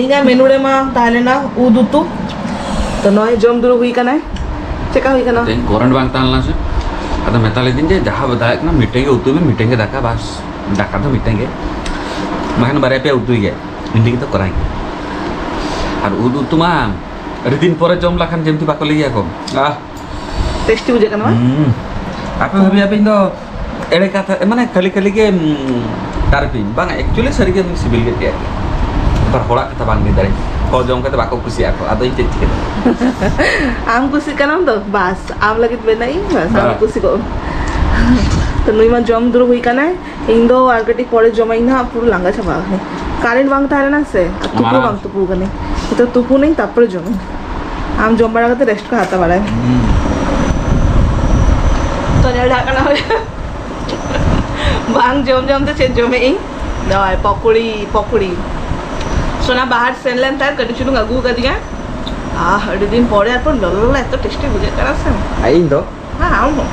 ᱤᱧᱟᱹᱜ ᱢᱮᱱᱩ ᱨᱮᱢᱟ ᱛᱟᱦᱮᱸ ᱞᱮᱱᱟ ᱩᱫ ᱩᱛᱩ᱾ ᱛᱚ ᱱᱚᱜᱼᱚᱭ ᱡᱚᱢ ᱫᱩᱲᱩᱵ ᱦᱩᱭ ᱠᱟᱱᱟᱭ᱾ ᱪᱮᱠᱟ ᱦᱩᱭ ᱠᱟᱱᱟ? ᱛᱮᱦᱮᱧ ᱠᱚᱨᱮᱱᱴ ᱵᱟᱝ ᱛᱟᱦᱮᱸ ᱞᱮᱱᱟ ᱥᱮ, ᱟᱫᱚ ᱢᱮᱛᱟ ᱞᱮᱫᱤᱧ ᱡᱮ ᱡᱟᱦᱟᱸ ᱵᱟᱫᱟᱭᱮᱫ ᱠᱟᱱᱟ ᱢᱤᱫᱴᱮᱱ ᱜᱮ ᱩᱛᱩᱭ ᱢᱮ, ᱢᱤᱫᱴᱮᱱ ᱜᱮ ᱫᱟᱠᱟ, ᱵᱟᱥ᱾ ᱫᱟᱠᱟ ᱫᱚ ᱢᱤᱫᱴᱮᱱ ᱜᱮ, ᱵᱟᱠᱷᱟᱱ ᱵᱟᱨᱭᱟ ᱯᱮᱭᱟ ᱩᱛᱩᱭ ᱜᱮ, ᱤᱧ ᱞᱟᱹᱜᱤᱫ ᱫᱚ ᱠᱚᱨᱟᱣ ᱜᱮ᱾ ᱟᱨ ᱩᱫ ᱩᱛᱩ ᱢᱟ ᱟᱹᱰᱤ ᱫᱤᱱ ᱯᱚᱨᱮ ᱡᱚᱢ ᱞᱮᱠᱷᱟᱱ ᱡᱮᱢᱛᱤ ᱵᱟᱠᱚ ᱞᱟᱹᱭ ᱜᱮᱭᱟ ᱠᱚ, ᱟᱦ᱾ ᱴᱮᱥᱴᱤ ᱵᱩᱡᱷᱟᱹᱜ ᱠᱟᱱᱟ ᱵᱟᱝ? ᱦᱩᱸ᱾ ᱟᱯᱮ ᱵᱷᱟᱵᱤᱭᱟ ᱯᱮ ᱤᱧ ᱫᱚ ᱮᱲᱮ ᱠᱟᱛᱷᱟ, ᱢᱟᱱᱮ ᱠᱷᱟᱹᱞᱤ ᱠᱷᱟᱹᱞᱤ ᱜᱮ, ᱩᱸ, ᱴᱟᱨᱯᱤᱧ᱾ ᱵᱟᱝ, actually ᱥᱟᱹᱨᱤ ᱜᱮ ᱥᱤᱵᱤᱞ ᱜᱮ ᱠᱮᱫ᱾ ᱟᱵᱟᱨ ᱦᱚᱲᱟᱜ ᱠᱟᱛᱷᱟ ᱵᱟᱝ ᱞᱟᱹᱭ ᱫᱟᱲᱮᱭᱟᱜᱼᱟ᱾ ᱦᱚᱲ ᱡᱚᱢ ᱠᱟᱛᱮ ᱵᱟᱠᱚ ᱠᱩᱥᱤᱭᱟᱜᱼᱟ ᱠᱚ, ᱟᱫᱚ ᱤᱧ ᱪᱮᱫ ᱪᱤᱠᱟᱹ ᱫᱟᱲᱮᱭᱟᱜᱼᱟ? ᱟᱢ ᱠᱩᱥᱤᱜ ᱠᱟᱱᱟᱢ ᱛᱚ, ᱵᱟᱥ, ᱟᱢ ᱞᱟᱹᱜᱤᱫ ᱵᱮᱱᱟᱣ ᱤᱧ, ᱵᱟᱥ, ᱟᱢ ᱦᱮᱸ᱾ ᱠᱩᱥᱤ ᱠᱚᱜ ᱢᱮ᱾ ᱛᱚ ᱱᱩᱭ ᱢᱟ ᱡᱚᱢ ᱫᱩᱲᱩᱵ ᱦᱩᱭ ᱠᱟᱱᱟᱭ, ᱤᱧ ᱫᱚ ᱟᱨ ᱠᱟᱹᱴᱤᱡ ᱯᱚᱨᱮ ᱡᱚᱢᱟᱹᱧ ᱱᱟᱦᱟᱜ, ᱯᱩᱨᱟᱹ ᱞᱟᱸᱜᱟ ᱪᱟᱵᱟ ᱟᱠᱟᱱᱟᱹᱧ᱾ ᱠᱟᱨᱮᱱᱴ ᱵᱟᱝ ᱛᱟᱦᱮᱸ ᱞᱮᱱᱟ ᱥᱮ, ᱟᱨ ᱛᱩᱯᱩ ᱢᱟᱨᱟᱝ ᱵᱟᱝ ᱛᱩᱯᱩ ᱟᱠᱟᱱᱟᱹᱧ᱾ ᱱᱤᱛᱚᱜ ᱛᱩᱯᱩᱱᱟᱹᱧ, ᱛᱟᱨᱯᱚᱨᱮ ᱡᱚᱢᱟᱹᱧ᱾ ᱟᱢ ᱡᱚᱢ ᱵᱟᱲᱟ ᱠᱟᱛᱮ ᱨᱮᱥᱴ ᱠᱚ ᱦᱟᱛᱟᱣ ᱵᱟᱲᱟᱭ ᱢᱮ᱾ ᱦᱩᱸ᱾ ᱛᱚ ᱧᱮᱞ ᱫᱟᱲᱮᱭᱟᱜ ᱠᱟᱱᱟ ᱯᱮ? ᱵᱟᱝ ᱡᱚᱢ ᱡᱚᱢ ᱛᱮ ᱪᱮᱫ ᱡᱚᱢᱮᱫ ᱤᱧ? ᱱᱚᱜᱼᱚᱭ ᱯᱚᱠᱚᱲᱤ, ᱯᱚᱠᱚᱲᱤ᱾ ᱥᱳᱱᱟ ᱵᱟᱦᱟᱨ ᱥᱮᱱ ᱞᱮᱱ ᱛᱟᱦᱮᱸᱫ, ᱠᱟᱹᱴᱤᱡ ᱪᱩᱞᱩᱝ ᱟᱹᱜᱩ ᱟᱠᱟᱫᱤᱧᱟ᱾ ᱟᱦ, ᱟᱹᱰᱤ ᱫᱤᱱ ᱯᱚᱨᱮ, ᱟᱨ ᱯᱚᱨ ᱞᱚᱞᱚ ᱞᱚᱞᱚ ᱮᱛᱚ ᱴᱮᱥᱴᱤ ᱵᱩᱡᱷᱟᱹᱜ ᱠᱟᱱᱟ ᱥᱮ᱾ ᱟᱨ ᱤᱧ ᱫᱚ? ᱦᱮᱸ, ᱟᱢ ᱦᱚᱸ᱾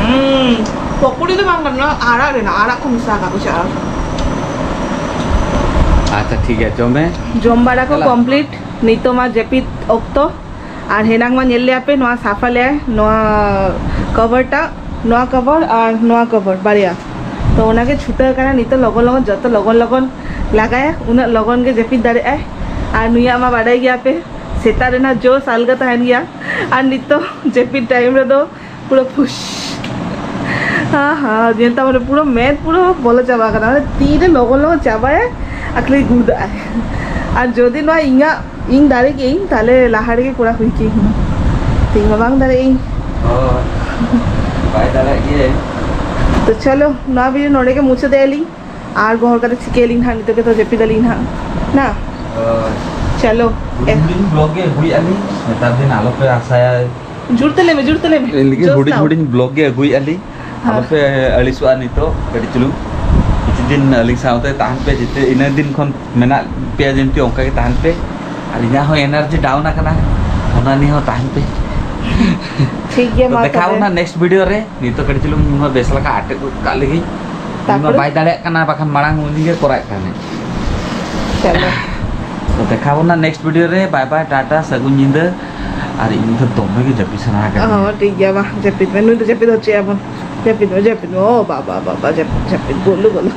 ᱦᱩᱸ, ᱯᱚᱠᱚᱲᱤ ᱫᱚ ᱵᱟᱝ ᱠᱟᱱᱟ, ᱟᱲᱟᱜ ᱨᱮᱱᱟᱜ, ᱟᱲᱟᱜ ᱠᱚ ᱢᱮᱥᱟ ᱟᱠᱟᱫ ᱠᱚ ᱪᱮᱫ ᱟᱨ᱾ ᱟᱪᱪᱷᱟ, ᱴᱷᱤᱠ ᱜᱮᱭᱟ, ᱡᱚᱢ ᱢᱮ᱾ ᱡᱚᱢ ᱵᱟᱲᱟ ᱠᱚ ᱪᱟᱞᱟᱜ᱾ ᱠᱚᱢᱯᱞᱤᱴ᱾ ᱱᱤᱛᱚᱜ ᱢᱟ ᱡᱟᱹᱯᱤᱫ ᱚᱠᱛᱚ᱾ ᱟᱨ ᱦᱮᱱᱟᱝ ᱢᱟ ᱧᱮᱞ ᱞᱮᱭᱟ ᱯᱮ, ᱱᱚᱣᱟ ᱥᱟᱯᱷᱟ ᱞᱮᱭᱟᱭ, ᱱᱚᱣᱟ ᱠᱚᱵᱷᱟᱨ ᱴᱟᱜ, ᱱᱚᱣᱟ ᱠᱚᱵᱷᱟᱨ ᱟᱨ ᱱᱚᱣᱟ ᱠᱚᱵᱷᱟᱨ ᱵᱟᱨᱭᱟ᱾ ᱛᱚ ᱚᱱᱟᱜᱮ ᱪᱷᱩᱴᱟᱹᱣ ᱠᱟᱱᱟ ᱱᱤᱛᱚᱜ, ᱞᱚᱜᱚᱱ ᱞᱚᱜᱚᱱ, ᱡᱚᱛᱚ ᱞᱚᱜᱚᱱ ᱞᱚᱜᱚᱱ ᱞᱟᱜᱟᱭᱟ, ᱩᱱᱟᱹᱜ ᱞᱚᱜᱚᱱ ᱜᱮ ᱡᱟᱹᱯᱤᱫ ᱫᱟᱲᱮᱭᱟᱜᱼᱟᱭ᱾ ᱟᱨ ᱱᱩᱭᱟᱜ ᱢᱟ ᱵᱟᱰᱟᱭ ᱜᱮᱭᱟ ᱯᱮ, ᱥᱮᱛᱟᱜ ᱨᱮᱱᱟᱜ ᱡᱳᱥ ᱟᱞᱜᱟ ᱛᱟᱦᱮᱱ ᱜᱮᱭᱟ᱾ ᱟᱨ ᱱᱤᱛᱚᱜ ᱡᱟᱹᱯᱤᱫ ᱴᱟᱭᱤᱢ ᱨᱮᱫᱚ ᱯᱩᱨᱟᱹ ᱯᱷᱩᱥ᱾ ᱦᱮᱸ ᱦᱮᱸ, ᱧᱮᱞ ᱛᱟᱢ ᱯᱩᱨᱟᱹ ᱢᱮᱫ ᱯᱩᱨᱟᱹ ᱵᱚᱞᱚ ᱪᱟᱵᱟ ᱠᱟᱱᱟ, ᱢᱟᱱᱮ ᱛᱤᱨᱮ ᱞᱚᱜᱚᱱ ᱞᱚᱜᱚᱱ ᱪᱟᱵᱟᱭᱟ, ᱟᱨ ᱠᱷᱟᱹᱞᱤ ᱜᱩᱲᱫᱟᱜ ᱟᱭ᱾ ᱟᱨ ᱡᱩᱫᱤ ᱱᱚᱣᱟ ᱤᱧᱟᱹᱜ, ᱤᱧ ᱫᱟᱲᱮ ᱠᱮᱭᱟᱹᱧ, ᱛᱟᱦᱞᱮ ᱞᱟᱦᱟ ᱨᱮᱜᱮ ᱠᱚᱨᱟᱣ ᱦᱩᱭ ᱠᱮᱭᱟᱹᱧ ᱦᱩᱱᱟᱹᱝ᱾ ᱛᱮᱦᱮᱧ ᱢᱟ ᱵᱟᱝ ᱫᱟᱲᱮᱭᱟᱜ ᱟᱹᱧ᱾ ᱦᱳᱭ, ᱵᱟᱭ ᱫᱟᱲᱮᱭᱟᱜ ᱜᱮᱭᱟᱭ᱾ ᱛᱚ ᱪᱚᱞᱚ, ᱱᱚᱣᱟ ᱵᱷᱤᱰᱤᱭᱳ ᱱᱚᱰᱮ ᱜᱮ ᱢᱩᱪᱟᱹᱫᱮᱜᱼᱟ ᱞᱤᱧ᱾ ᱟᱨ ᱜᱚᱦᱚᱲ ᱠᱟᱛᱮ ᱪᱤᱠᱟᱹᱭᱟᱞᱤᱧ ᱱᱟᱦᱟᱜ, ᱱᱤᱛᱚᱜ ᱜᱮᱛᱚ ᱡᱟᱹᱯᱤᱫ ᱟᱹᱞᱤᱧ ᱱᱟᱦᱟᱜ, ᱱᱟ? ᱦᱳᱭ᱾ ᱪᱚᱞᱚ᱾ ᱦᱩᱰᱤᱧ ᱦᱩᱰᱤᱧ ᱵᱞᱚᱜ ᱜᱮ ᱟᱹᱜᱩᱭᱮᱫᱼᱟ ᱞᱤᱧ, ᱱᱮᱛᱟᱨ ᱫᱤᱱ ᱟᱞᱚᱯᱮ ᱟᱥᱟᱭᱟ᱾ ᱡᱳᱨ ᱛᱮ ᱞᱟᱹᱭ ᱢᱮ, ᱡᱳᱨ ᱛᱮ ᱞᱟᱹᱭ ᱢᱮ᱾ ᱤᱧ ᱞᱟᱹᱜᱤᱫ ᱡᱳᱨ ᱦᱩᱰᱤᱧ ᱥᱟᱶ᱾ ᱦᱩᱰᱤᱧ ᱵᱞᱚᱜ ᱜᱮ ᱟᱹᱜᱩᱭᱮᱫᱼᱟ ᱞᱤᱧ, ᱦᱮᱸ᱾ ᱟᱞᱚᱯᱮ ᱟᱹᱲᱤᱥᱚᱜᱼᱟ᱾ ᱱᱤᱛᱚᱜ ᱠᱟᱹᱴᱤᱡ ᱪᱩᱞᱩᱝ ᱠᱤᱪᱷᱩ ᱫᱤᱱ ᱟᱹᱞᱤᱧ ᱥᱟᱶᱛᱮ ᱛᱟᱦᱮᱱ ᱯᱮ, ᱡᱮᱛᱮ ᱤᱱᱟᱹ ᱫᱤᱱ ᱠᱷᱚᱱ ᱢᱮᱱᱟᱜ ᱯᱮᱭᱟ ᱡᱮᱢᱛᱤ ᱚᱱᱠᱟ ᱜᱮ ᱛᱟᱦᱮᱱ ᱯᱮ᱾ ᱟᱨ ᱤᱧᱟᱹᱜ ᱦᱚᱸ ᱮᱱᱟᱨᱡᱤ ᱰᱟᱣᱩᱱ ᱟᱠᱟᱱᱟ, ᱚᱱᱟ ᱱᱤᱭᱮ ᱦᱚᱸ ᱛᱟᱦᱮᱱ ᱯᱮ᱾ ᱴᱷᱤᱠ ᱜᱮᱭᱟ, ᱛᱚ ᱢᱟ ᱫᱮᱠᱷᱟᱣ ᱛᱚᱵᱮ᱾ ᱵᱚᱱᱟ ᱱᱮᱠᱥᱴ ᱵᱷᱤᱰᱤᱭᱳ ᱨᱮ᱾ ᱱᱤᱛᱚᱜ ᱠᱟᱹᱴᱤᱡ ᱪᱩᱞᱩᱝ ᱤᱧ ᱢᱟ ᱵᱮᱥ ᱞᱮᱠᱟ ᱟᱴᱮᱫ ᱜᱚᱫ ᱠᱟᱜ ᱞᱮᱜᱤᱧ᱾ ᱩᱱᱤ ᱢᱟ ᱛᱟᱨᱯᱚᱨᱮ? ᱵᱟᱭ ᱫᱟᱲᱮᱭᱟᱜ ᱠᱟᱱᱟ, ᱵᱟᱠᱷᱟᱱ ᱢᱟᱲᱟᱝ ᱩᱱᱤ ᱜᱮ ᱠᱚᱨᱟᱣᱮᱫ ᱛᱟᱦᱮᱱᱮ᱾ ᱪᱚᱞᱚ᱾ ᱛᱚ ᱫᱮᱠᱷᱟᱣ ᱵᱚᱱᱟ ᱱᱮᱠᱥᱴ ᱵᱷᱤᱰᱤᱭᱳ ᱨᱮ᱾ ᱵᱟᱭ ᱵᱟᱭ, ᱴᱟᱴᱟ, ᱥᱟᱹᱜᱩᱱ ᱧᱤᱫᱟᱹ᱾ ᱟᱨ ᱤᱧ ᱫᱚ ᱫᱚᱢᱮ ᱜᱮ ᱡᱟᱹᱯᱤᱫ ᱥᱟᱱᱟ ᱟᱠᱟᱫᱤᱧᱟ᱾ ᱦᱚᱸ, ᱴᱷᱤᱠ ᱜᱮᱭᱟ, ᱢᱟ ᱡᱟᱹᱯᱤᱫ ᱢᱮ, ᱱᱩᱭ ᱫᱚ ᱡᱟᱹᱯᱤᱫ ᱦᱚᱪᱚᱭᱟᱵᱚᱱ᱾ ᱡᱟᱹᱯᱤᱫ ᱢᱮ, ᱡᱟᱹᱯᱤᱫ ᱢᱮ, ᱳ ᱵᱟᱵᱟ, ᱵᱟᱵᱟ, ᱡᱟᱹᱯᱤᱫ, ᱡᱟᱹᱯᱤᱫ, ᱜᱳᱞᱳ, ᱜᱳᱞᱳ᱾